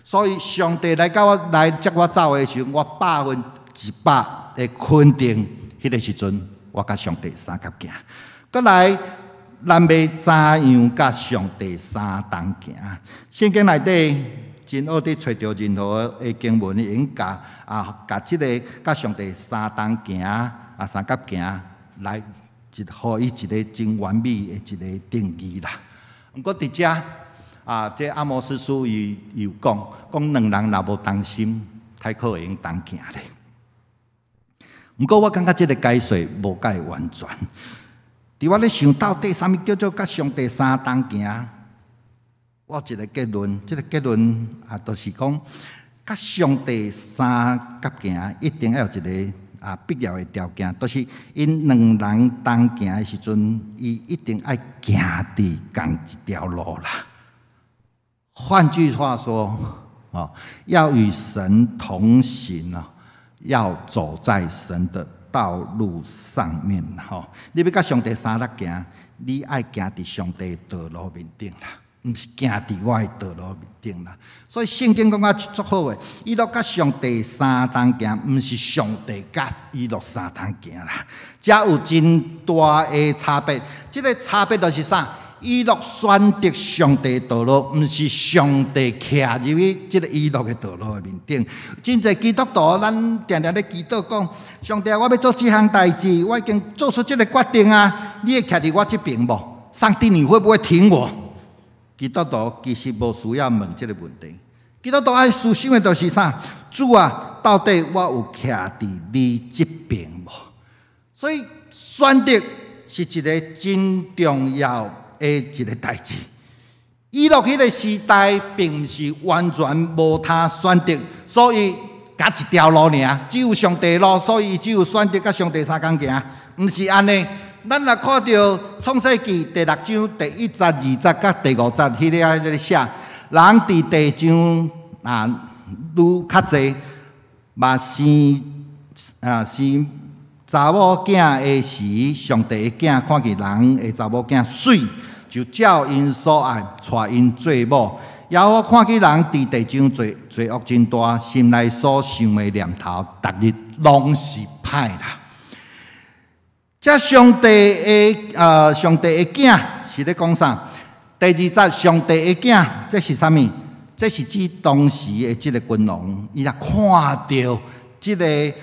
所以上帝來共我來接我走的時陣，我100%的肯定，彼个時陣我佮上帝相佮行。閣來，咱欲怎樣佮上帝相同行？聖經內底真好，佇揣著任何的經文，會用共啊，共這个佮上帝相同行啊，相佮行來一，予伊一个真完美的一个定義啦。毋過佇遮啊，這阿摩司書伊有講，講兩人若無同心，太可會用同行咧。毋過我感覺這个解說無蓋完全。佇我咧想到底啥物叫做佮上帝相同行？我有一个結論，這个結論啊，就是講，佮上帝相佮行，一定要有一个啊必要的條件，就是𪜶兩人同行的時陣，伊一定愛行佇仝一條路啦。換句話說，哦，要與神同行啊，要走在神的道路上面，吼。你欲佮上帝相佮行，你愛行佇上帝的道路面頂啦，毋是行佇我的道路面頂啦。所以聖經講甲足好的，以諾佮上帝相同行，毋是上帝佮以諾相同行啦。遮有真大的差別，這个差別就是啥？以諾選擇上帝道路，毋是上帝徛入去這个以諾的道路的面頂。真濟基督徒，咱定定咧祈禱講：上帝，我欲做這項代誌，我已經做出這个決定啊！你會徛佇我這爿無？上帝，你會不會挺我？基督徒其實無需要問這个問題。基督徒愛思想的就是啥？主啊，到底我有徛佇你這爿無？所以選擇是一个真重要的一个代誌。以諾彼个時代並毋是完全無通選擇，所以共一條路爾，只有上帝路，所以只有選擇佮上帝相仝行，毋是按呢。咱若看著創世記第六章第一節、二節佮第五節，彼个咧寫，人佇地上啊愈較濟，嘛生啊生查某囝的時，上帝的囝看見人的查某囝媠，就照𪜶所愛，娶𪜶做某。耶和華看見人佇地上罪罪惡真大，心內所想的念頭，逐日攏是歹啦。這上帝的囝是咧講啥？第二節，上帝的囝，這是啥物？這是指當時的這个君王，伊若看著這个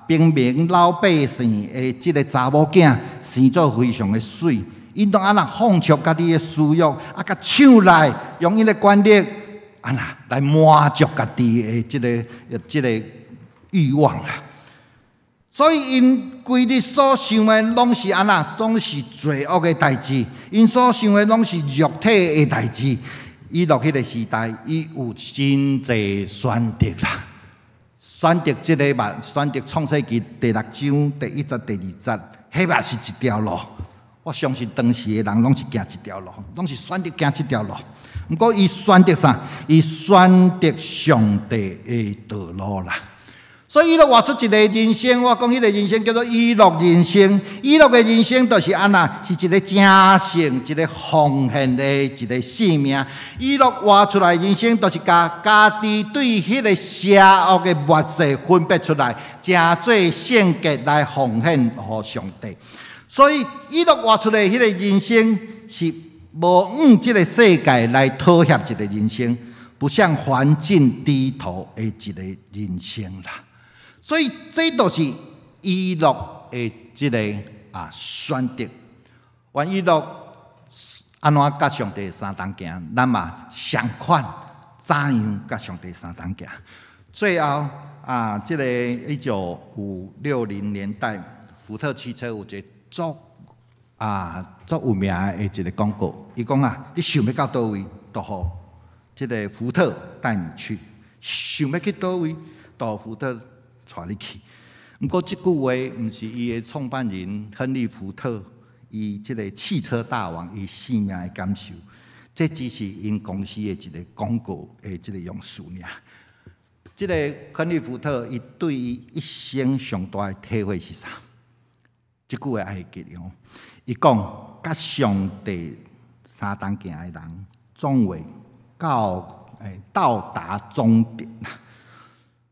平民老百姓的這个查某囝生做非常的媠，𪜶攏按那放逐家己的私欲，啊，共搶來用𪜶的權力，按那來滿足家己的這个欲望啦。所以𪜶規日所想的攏是按那，攏是罪惡的代誌。𪜶所想的攏是肉體的代誌。以諾彼个時代，伊有真濟選擇啦。選擇這个嘛，選擇創世記第六章第一節、第二節，彼嘛是一條路。我相信當時的人攏是行這條路，攏是選擇行這條路。毋過伊選擇啥？伊選擇上帝的道路啦。所以，以諾活出一个人生，我講彼个人生叫做以諾人生。以諾的人生就是按那，是一个成聖、一个奉獻的一个生命。以諾活出來人生，就是共家己對彼个邪惡的末世分別出來，成做聖潔來奉獻予上帝。所以，以諾活出來彼个人生是無向這个世界來妥協一个人生，不向環境低頭的一个人生啦。所以，這都是以諾的這个選擇。願以諾按怎佮上帝相同行，咱嘛相款怎樣佮上帝相同行。最後啊，這个1960年代，福特汽車有一个足有名的一个廣告。伊講啊，你想欲到佗位，就予這个福特帶你去；想欲去佗位，就予福特帶你去。毋過這句話毋是伊的創辦人亨利·福特，伊這个汽車大王伊生命的感受，這只是𪜶公司的一个廣告的這个用詞爾。這个亨利·福特伊對伊一生上大的體會是啥？這句話愛會記得哦。伊講，佮上帝相同行的人，總會到達終點，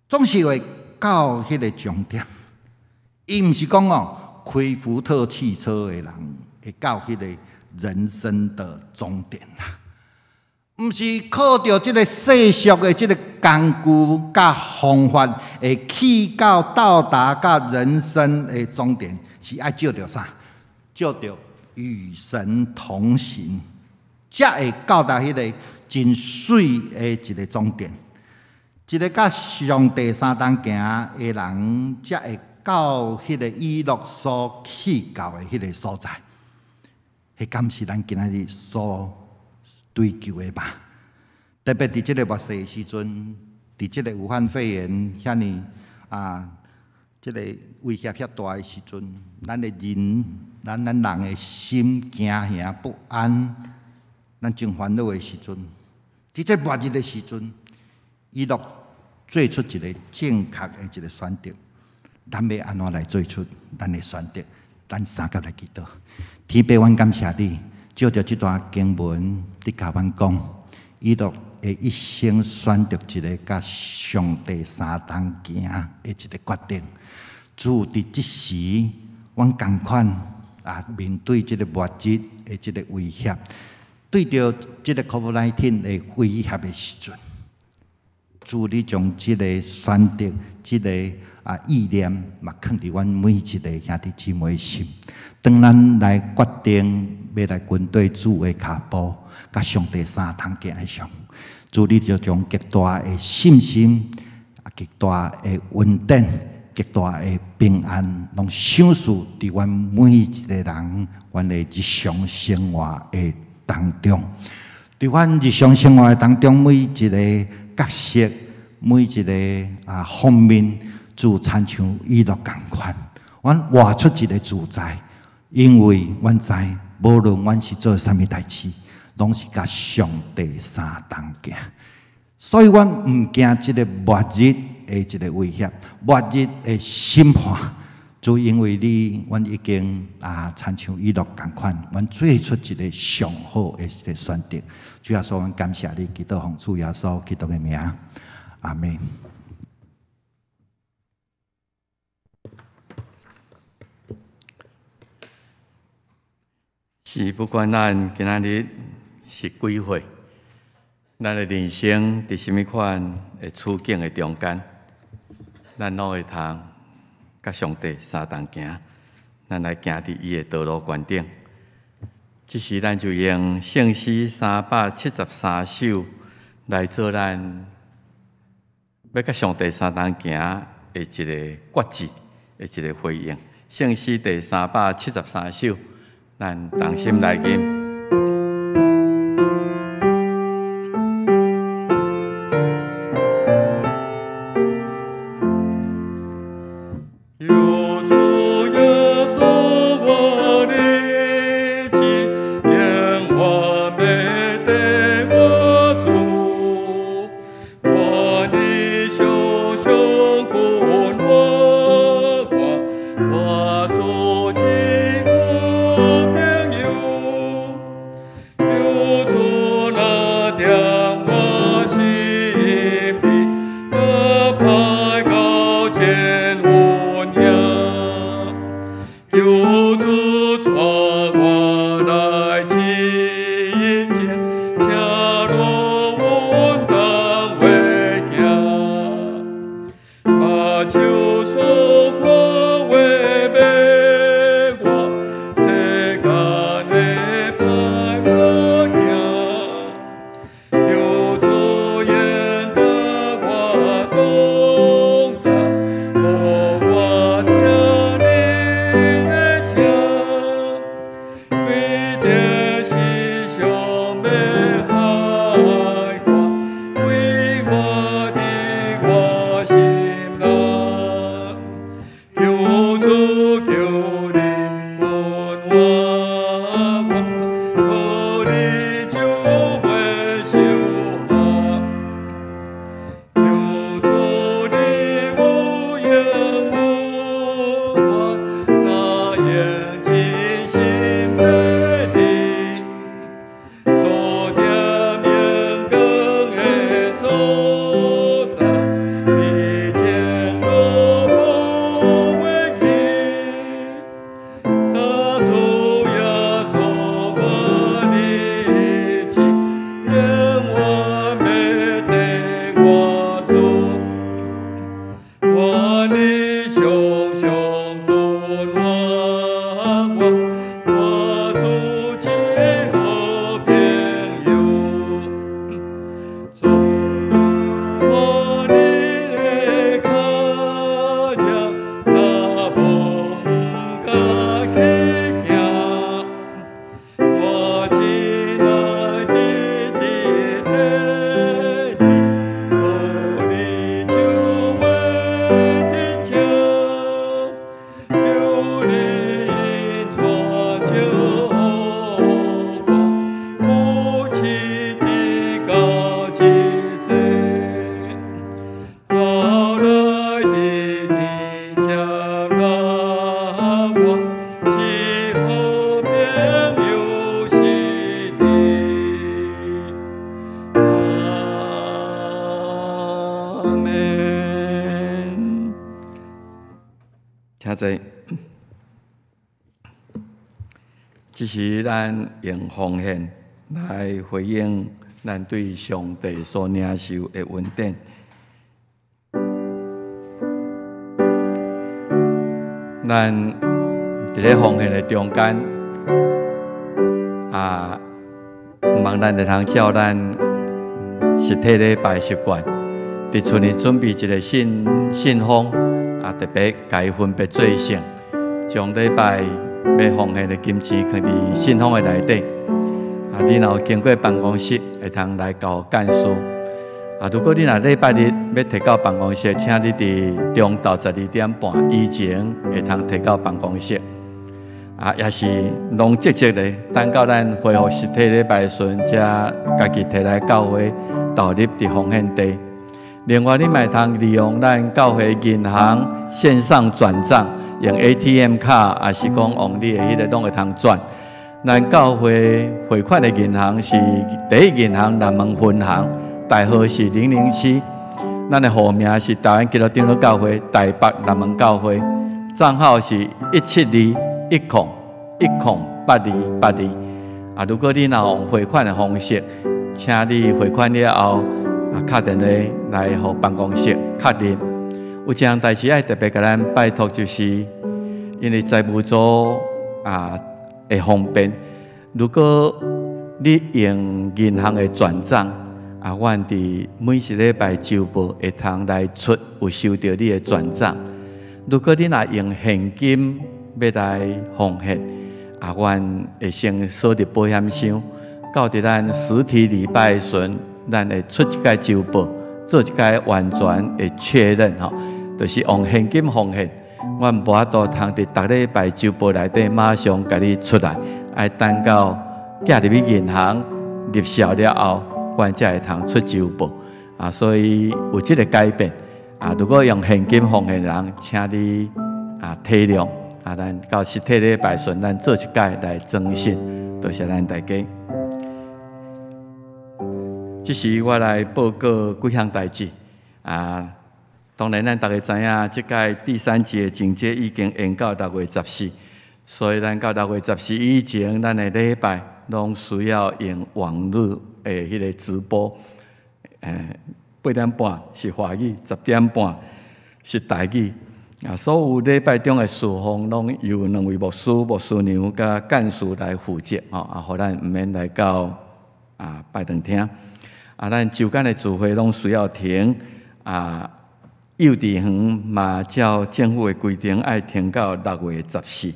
總是會到彼个終點。伊毋是講哦，開福特汽車的人會到彼个人生的終點啦，毋是靠著這个世俗的這个工具佮方法，會去到到達佮人生的終點，是愛藉著啥？藉著與神同行，才會到達彼个真媠的一个終點。一个佮上帝相同行的人，才會到彼个以諾所去到的彼个所在。彼敢是咱今仔日所追求的吧？特別佇這个末世的時陣，佇這个武漢肺炎遐爾啊，這个威脅遐大的時陣，咱的人，咱人的心驚嚇不安，咱真煩惱的時陣，佇這末日的時陣，以諾做出一个正確的一个選擇，咱欲按怎來做出咱的選擇？咱相佮來祈禱。天父，阮感謝你，藉著這段經文，你共阮講，以諾的一生選擇一个佮上帝相同行的一个決定。主，佇這時，阮仝款啊，面對這个末日的的這个威脅，對著這个 COVID-19 的威脅的時陣，主你將這个選擇、這个意念，嘛囥佇阮每一个兄弟姊妹心。當咱來決定欲來跟綴主的跤步，佮上帝相同行的時，主你就將極大的信心、極大的恩典、極大的平安，攏賞賜佇阮每一个人，阮的日常生活的當中。佇阮日常生活的當中，每一个角色、每一个方面，主親像以諾仝款，阮活出一个自在，因為阮知，無論阮是做啥物代誌，攏是佮上帝相同行，所以阮毋驚這个末日的一个威脅，末日的審判，就因為你，阮已經親像以諾仝款，阮做出一个上好的一个選擇。主耶穌，阮感謝你，祈禱奉主耶穌基督的名，阿們。是，不管咱今仔日是幾歲，咱的人生佇啥物款的處境的中間，咱攏會通佮上帝相同行，咱來行佇伊的道路懸頂。這時，咱就用聖詩373首來做咱欲佮上帝相同行的一个決志，的一个回應。聖詩第373首。咱同心來吟。這時咱用奉獻來回應咱對上帝所領受的恩典。咱佇咧奉獻的中間，啊，望咱會通照咱實體禮拜習慣，佇厝裡準備一个信封，啊，特別共伊分別做聖，將禮拜欲奉獻的金錢囥佇信封的內底。啊，你若有經過辦公室，會通來交幹事。啊，如果你若禮拜日欲提到辦公室，請你佇中晝12點半以前會通提到辦公室。啊，也是攏積極的，等到咱恢復實體禮拜時陣，才家己提來教會投入佇奉獻袋。另外，你嘛會通利用咱教會銀行線上轉帳，用 ATM 卡，抑是講用你的彼个攏會通轉。咱教會匯款的銀行是第一銀行南門分行，代號是007。咱的戶名是台灣基督長老教會台北南門教會，帳號是17210108282。啊，如果你若用匯款的方式，請你匯款了後，啊，敲電話來予辦公室確認。有一項代誌愛特別共咱拜託，就是因為財務組啊會方便。如果你用銀行的轉帳，啊，阮佇每一禮拜週報會通來出有收著你的轉帳。如果你若用現金欲來奉獻，啊，阮會先鎖佇保險箱，到佇咱實體禮拜的時陣，咱會出一擺週報，做一擺完全的確認吼，就是用現金奉獻，阮無法度通佇逐禮拜週報內底馬上共你出來，愛等到寄入去銀行入數了後，阮才會通出週報。啊，所以有這个改變。啊，如果用現金奉獻的人，請你啊體諒。啊，咱到實體禮拜時，咱做一擺來更新，多謝咱大家。這時我來報告幾項代誌。啊，當然咱逐家知影，這屆第三級的警戒已經延到6月14，所以咱到六月十四以前，咱的禮拜攏需要用網路的彼个直播。8點半是華語，10點半是台語。啊，所有禮拜中的事奉攏由兩位牧師、牧師娘佮幹事來負責，吼，啊，予咱毋免來到啊拜堂廳。啊，咱週間的聚會攏需要停。啊，幼稚園嘛照政府的規定愛停到6月14。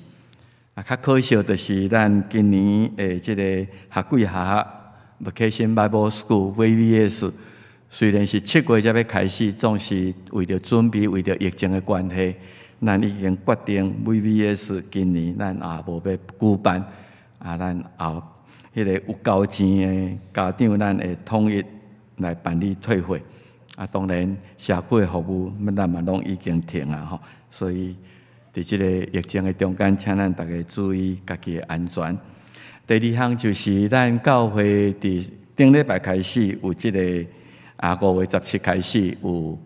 啊，較可惜就是咱今年的這个學季學校 Vacation Bible School VBS，雖然是7月才欲開始，總是為著準備，為著疫情的關係，咱已經決定 VBS 今年咱也無欲舉辦。啊，咱後彼个有交錢的家長，咱會統一來辦理退費。啊，當然社區的服務，咱嘛攏已經停啊吼。所以佇這个疫情的中間，請咱逐家注意家己的安全。第二項就是咱教會佇頂禮拜開始有這个啊，5月17開始有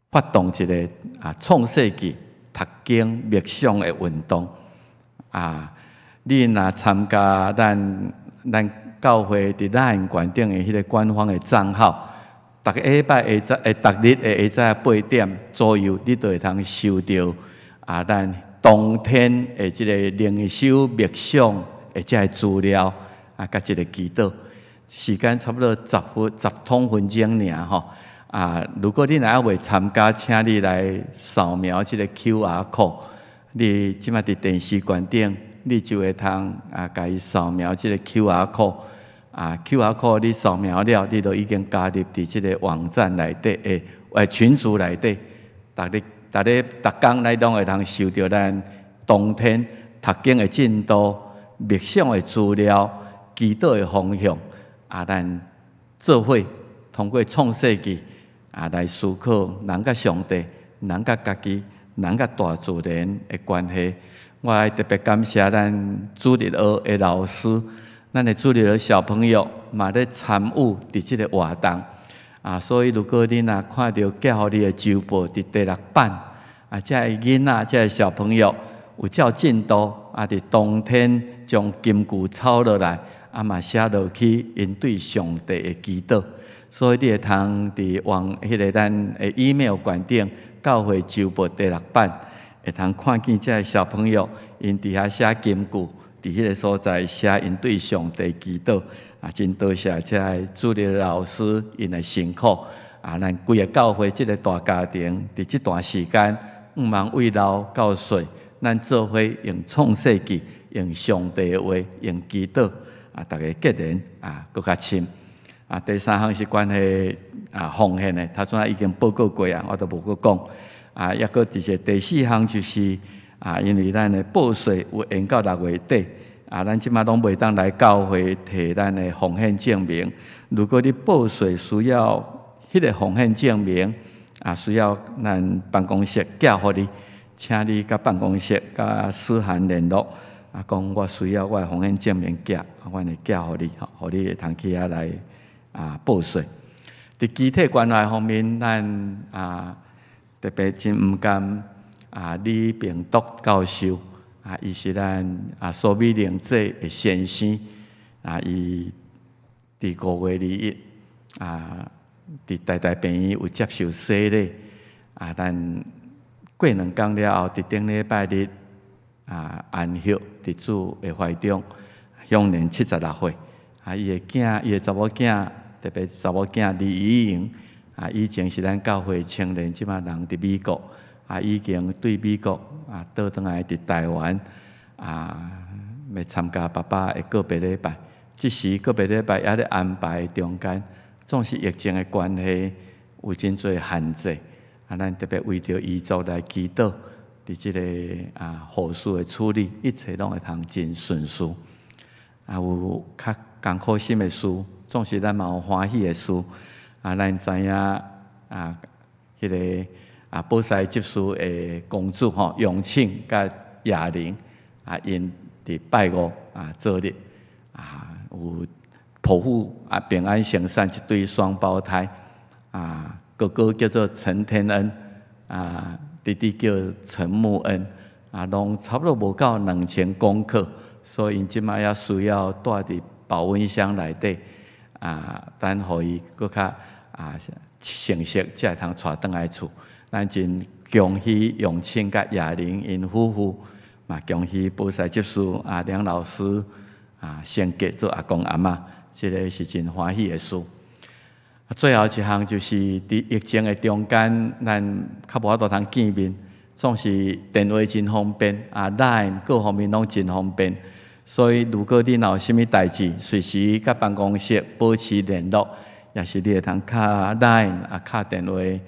發動一个啊創世紀讀經默想的運動。啊，你若參加咱教會佇咱館頂的彼个官方的帳號，逐个禮拜下晝，逐日的下晝8點左右，你就會通收著啊，咱當天的這个靈修默想的這个資料啊，佮一个祈禱。時間差不多10分10通分鐘爾吼。啊，如果你若猶未參加，請你來掃描這个 QR code。你這擺佇電視館頂，你就會通啊，共伊掃描這个 QR code。啊，QR code 你掃描了，你就已經加入佇這个網站內底的群組內底。逐日、逐日、逐工，咱攏會通收著咱當天讀經的進度、默想的資料、祈禱的方向。啊，咱做伙通過創世紀啊來思考人佮上帝、人佮家己、人佮大自然的關係。我愛特別感謝咱主日學的老師，咱的主日學小朋友嘛咧參與佇這个活動。啊，所以如果你若看著寄予你的週報佇第六版，啊，這个囡仔、這个小朋友有照進度啊，佇當天將金句抄落來，嘛寫落去，𪜶對上帝的祈禱。所以你會通佇網彼个咱的 email 館頂教會週報第六版，會通看見這个小朋友𪜶佇遐寫金句，佇彼个所在寫𪜶對上帝祈禱。真多謝這个主日老師𪜶的辛苦。咱規个教會這个大家庭，佇這段時間，向望為老到細，咱做伙用創世記，用上帝的話，用祈禱，逐家結連閣較深。第三項是關係奉獻的，頭先已經報告過啊，我都無閣講。抑閣就是第四項就是因為咱的報稅有延到6月底，咱這馬攏袂當來教會提咱的奉獻證明。如果你報稅需要彼个奉獻證明，需要咱辦公室寄予你，請你佮辦公室佮思涵聯絡，講我需要我的奉獻證明寄，阮會寄予你，吼，予你會通去遐來報稅。佇肢體關懷方面，咱特別真毋甘李炳篤教授，伊是咱蘇美玲姐的先生，伊佇5月21，佇台大病院有接受洗禮，咱過兩工了後，佇頂禮拜日安息佇主的懷中，享年76歲。伊的囝，伊的查某囝，特別查某囝李怡瑩，以前是咱教會青年，這馬人佇美國，已經對美國倒轉來佇台灣，欲參加爸爸的告別禮拜。這時告別禮拜猶咧安排中間，總是疫情的關係，有真濟限制。咱特別為著遺族來祈禱，佇這个後事的處理，一切攏會通真順遂。有較艱苦心的事，總是咱嘛有歡喜的事。咱知影彼个寶賽執事的公主吼，永慶佮亞玲𪜶佇拜五做日有剖腹平安生產一對雙胞胎，哥哥叫做陳天恩，弟弟叫陳木恩，攏差不多無夠2000公克，所以𪜶這擺猶需要蹛佇保溫箱內底，等予伊閣較成熟，才會通帶轉來厝。咱真恭喜永慶佮亞玲𪜶夫婦，嘛恭喜寶賽執事梁老師升格做阿公阿嬤，這个是真歡喜的事。最後一項就是佇疫情的中間，咱較無法度通見面，總是電話真方便，LINE 各方面攏真方便。所以，如果你若有啥物代誌，隨時佮辦公室保持聯絡，也是你會通敲 LINE 敲電話，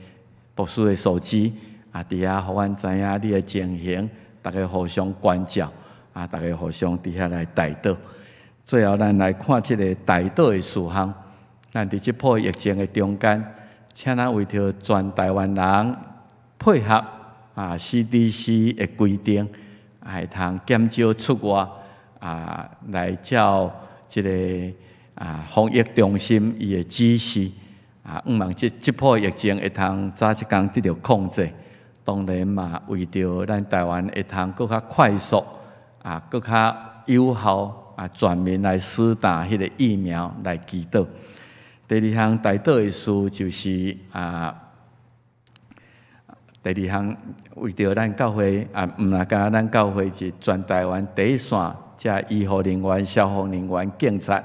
牧師的手機佇遐予阮知影你的情形，逐家互相關照，逐家互相佇遐來代禱。最後，咱來看這个代禱的事項。咱佇這波疫情的中間，請咱為著全台灣人配合CDC 的規定，會通減少出外來照這个防疫中心伊的指示，向望這這波疫情會通早一工得著控制。當然嘛，為著咱台灣會通閣較快速閣較有效全民來施打彼个疫苗來祈禱。第二項代禱的事就是第二項為著咱教會毋若干咱教會是全台灣第一線，遮醫護人員、消防人員、警察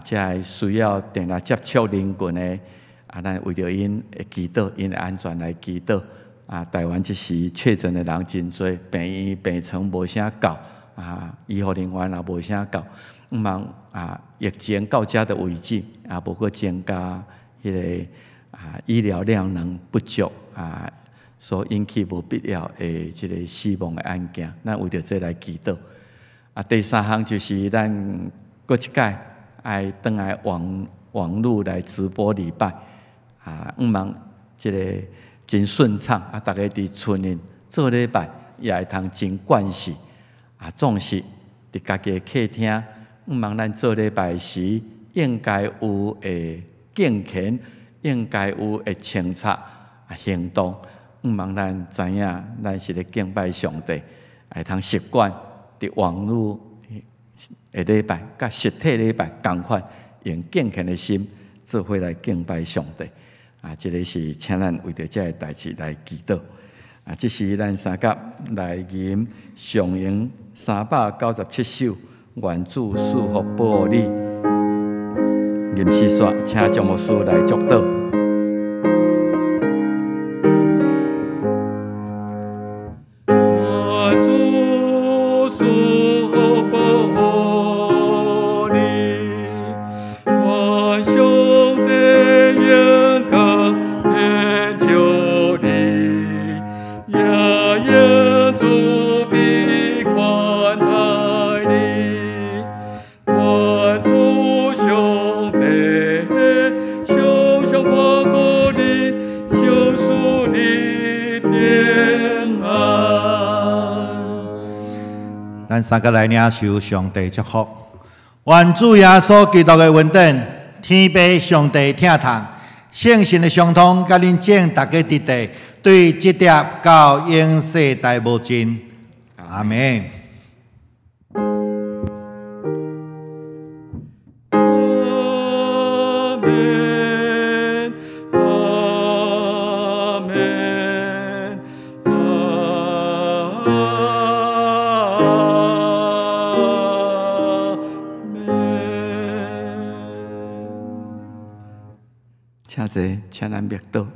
遮个需要定定接觸人群的咱為著𪜶的祈禱，𪜶的安全來祈禱。台灣這時確診的人真濟，病院病床無啥夠，醫護人員也無啥夠。向望疫情到這的為止，無閣增加彼个醫療量能不足所引起無必要的這个死亡的案件，咱為著這來祈禱。第三項就是咱閣一擺愛轉來網路來直播禮拜，向望這个真順暢，逐家佇厝內做禮拜也會通真慣勢。總是佇家己的客廳，向望咱做禮拜時應該有的敬虔，應該有的清澈行動。向望咱知影，咱是咧敬拜上帝，會通習慣佇網路的禮拜，佮實體禮拜仝款，用敬虔的心做伙來敬拜上帝。啊，這个是請咱為著這个代誌來祈禱。啊，這時咱三甲來吟上詠397首，願主賜福保護你。吟詩煞，請張牧師來祝禱。願主賜福保護你，願上帝榮光遍照你，也用慈悲寬待你。願主上帝常常看顧你，常賜你平安。咱三个來領受上帝祝福，願主耶穌基督的恩典、天父上帝疼痛、聖神的相通，佮恁眾逐家佇地，對這疊到永世代無盡。阿們。阿們，阿們，阿們。請坐，請咱默禱。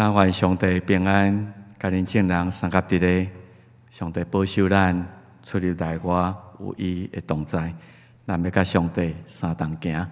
但願上帝平安，佮恁眾人相佮佇咧，上帝保守咱出入內外有伊的同在，咱欲佮上帝相同行。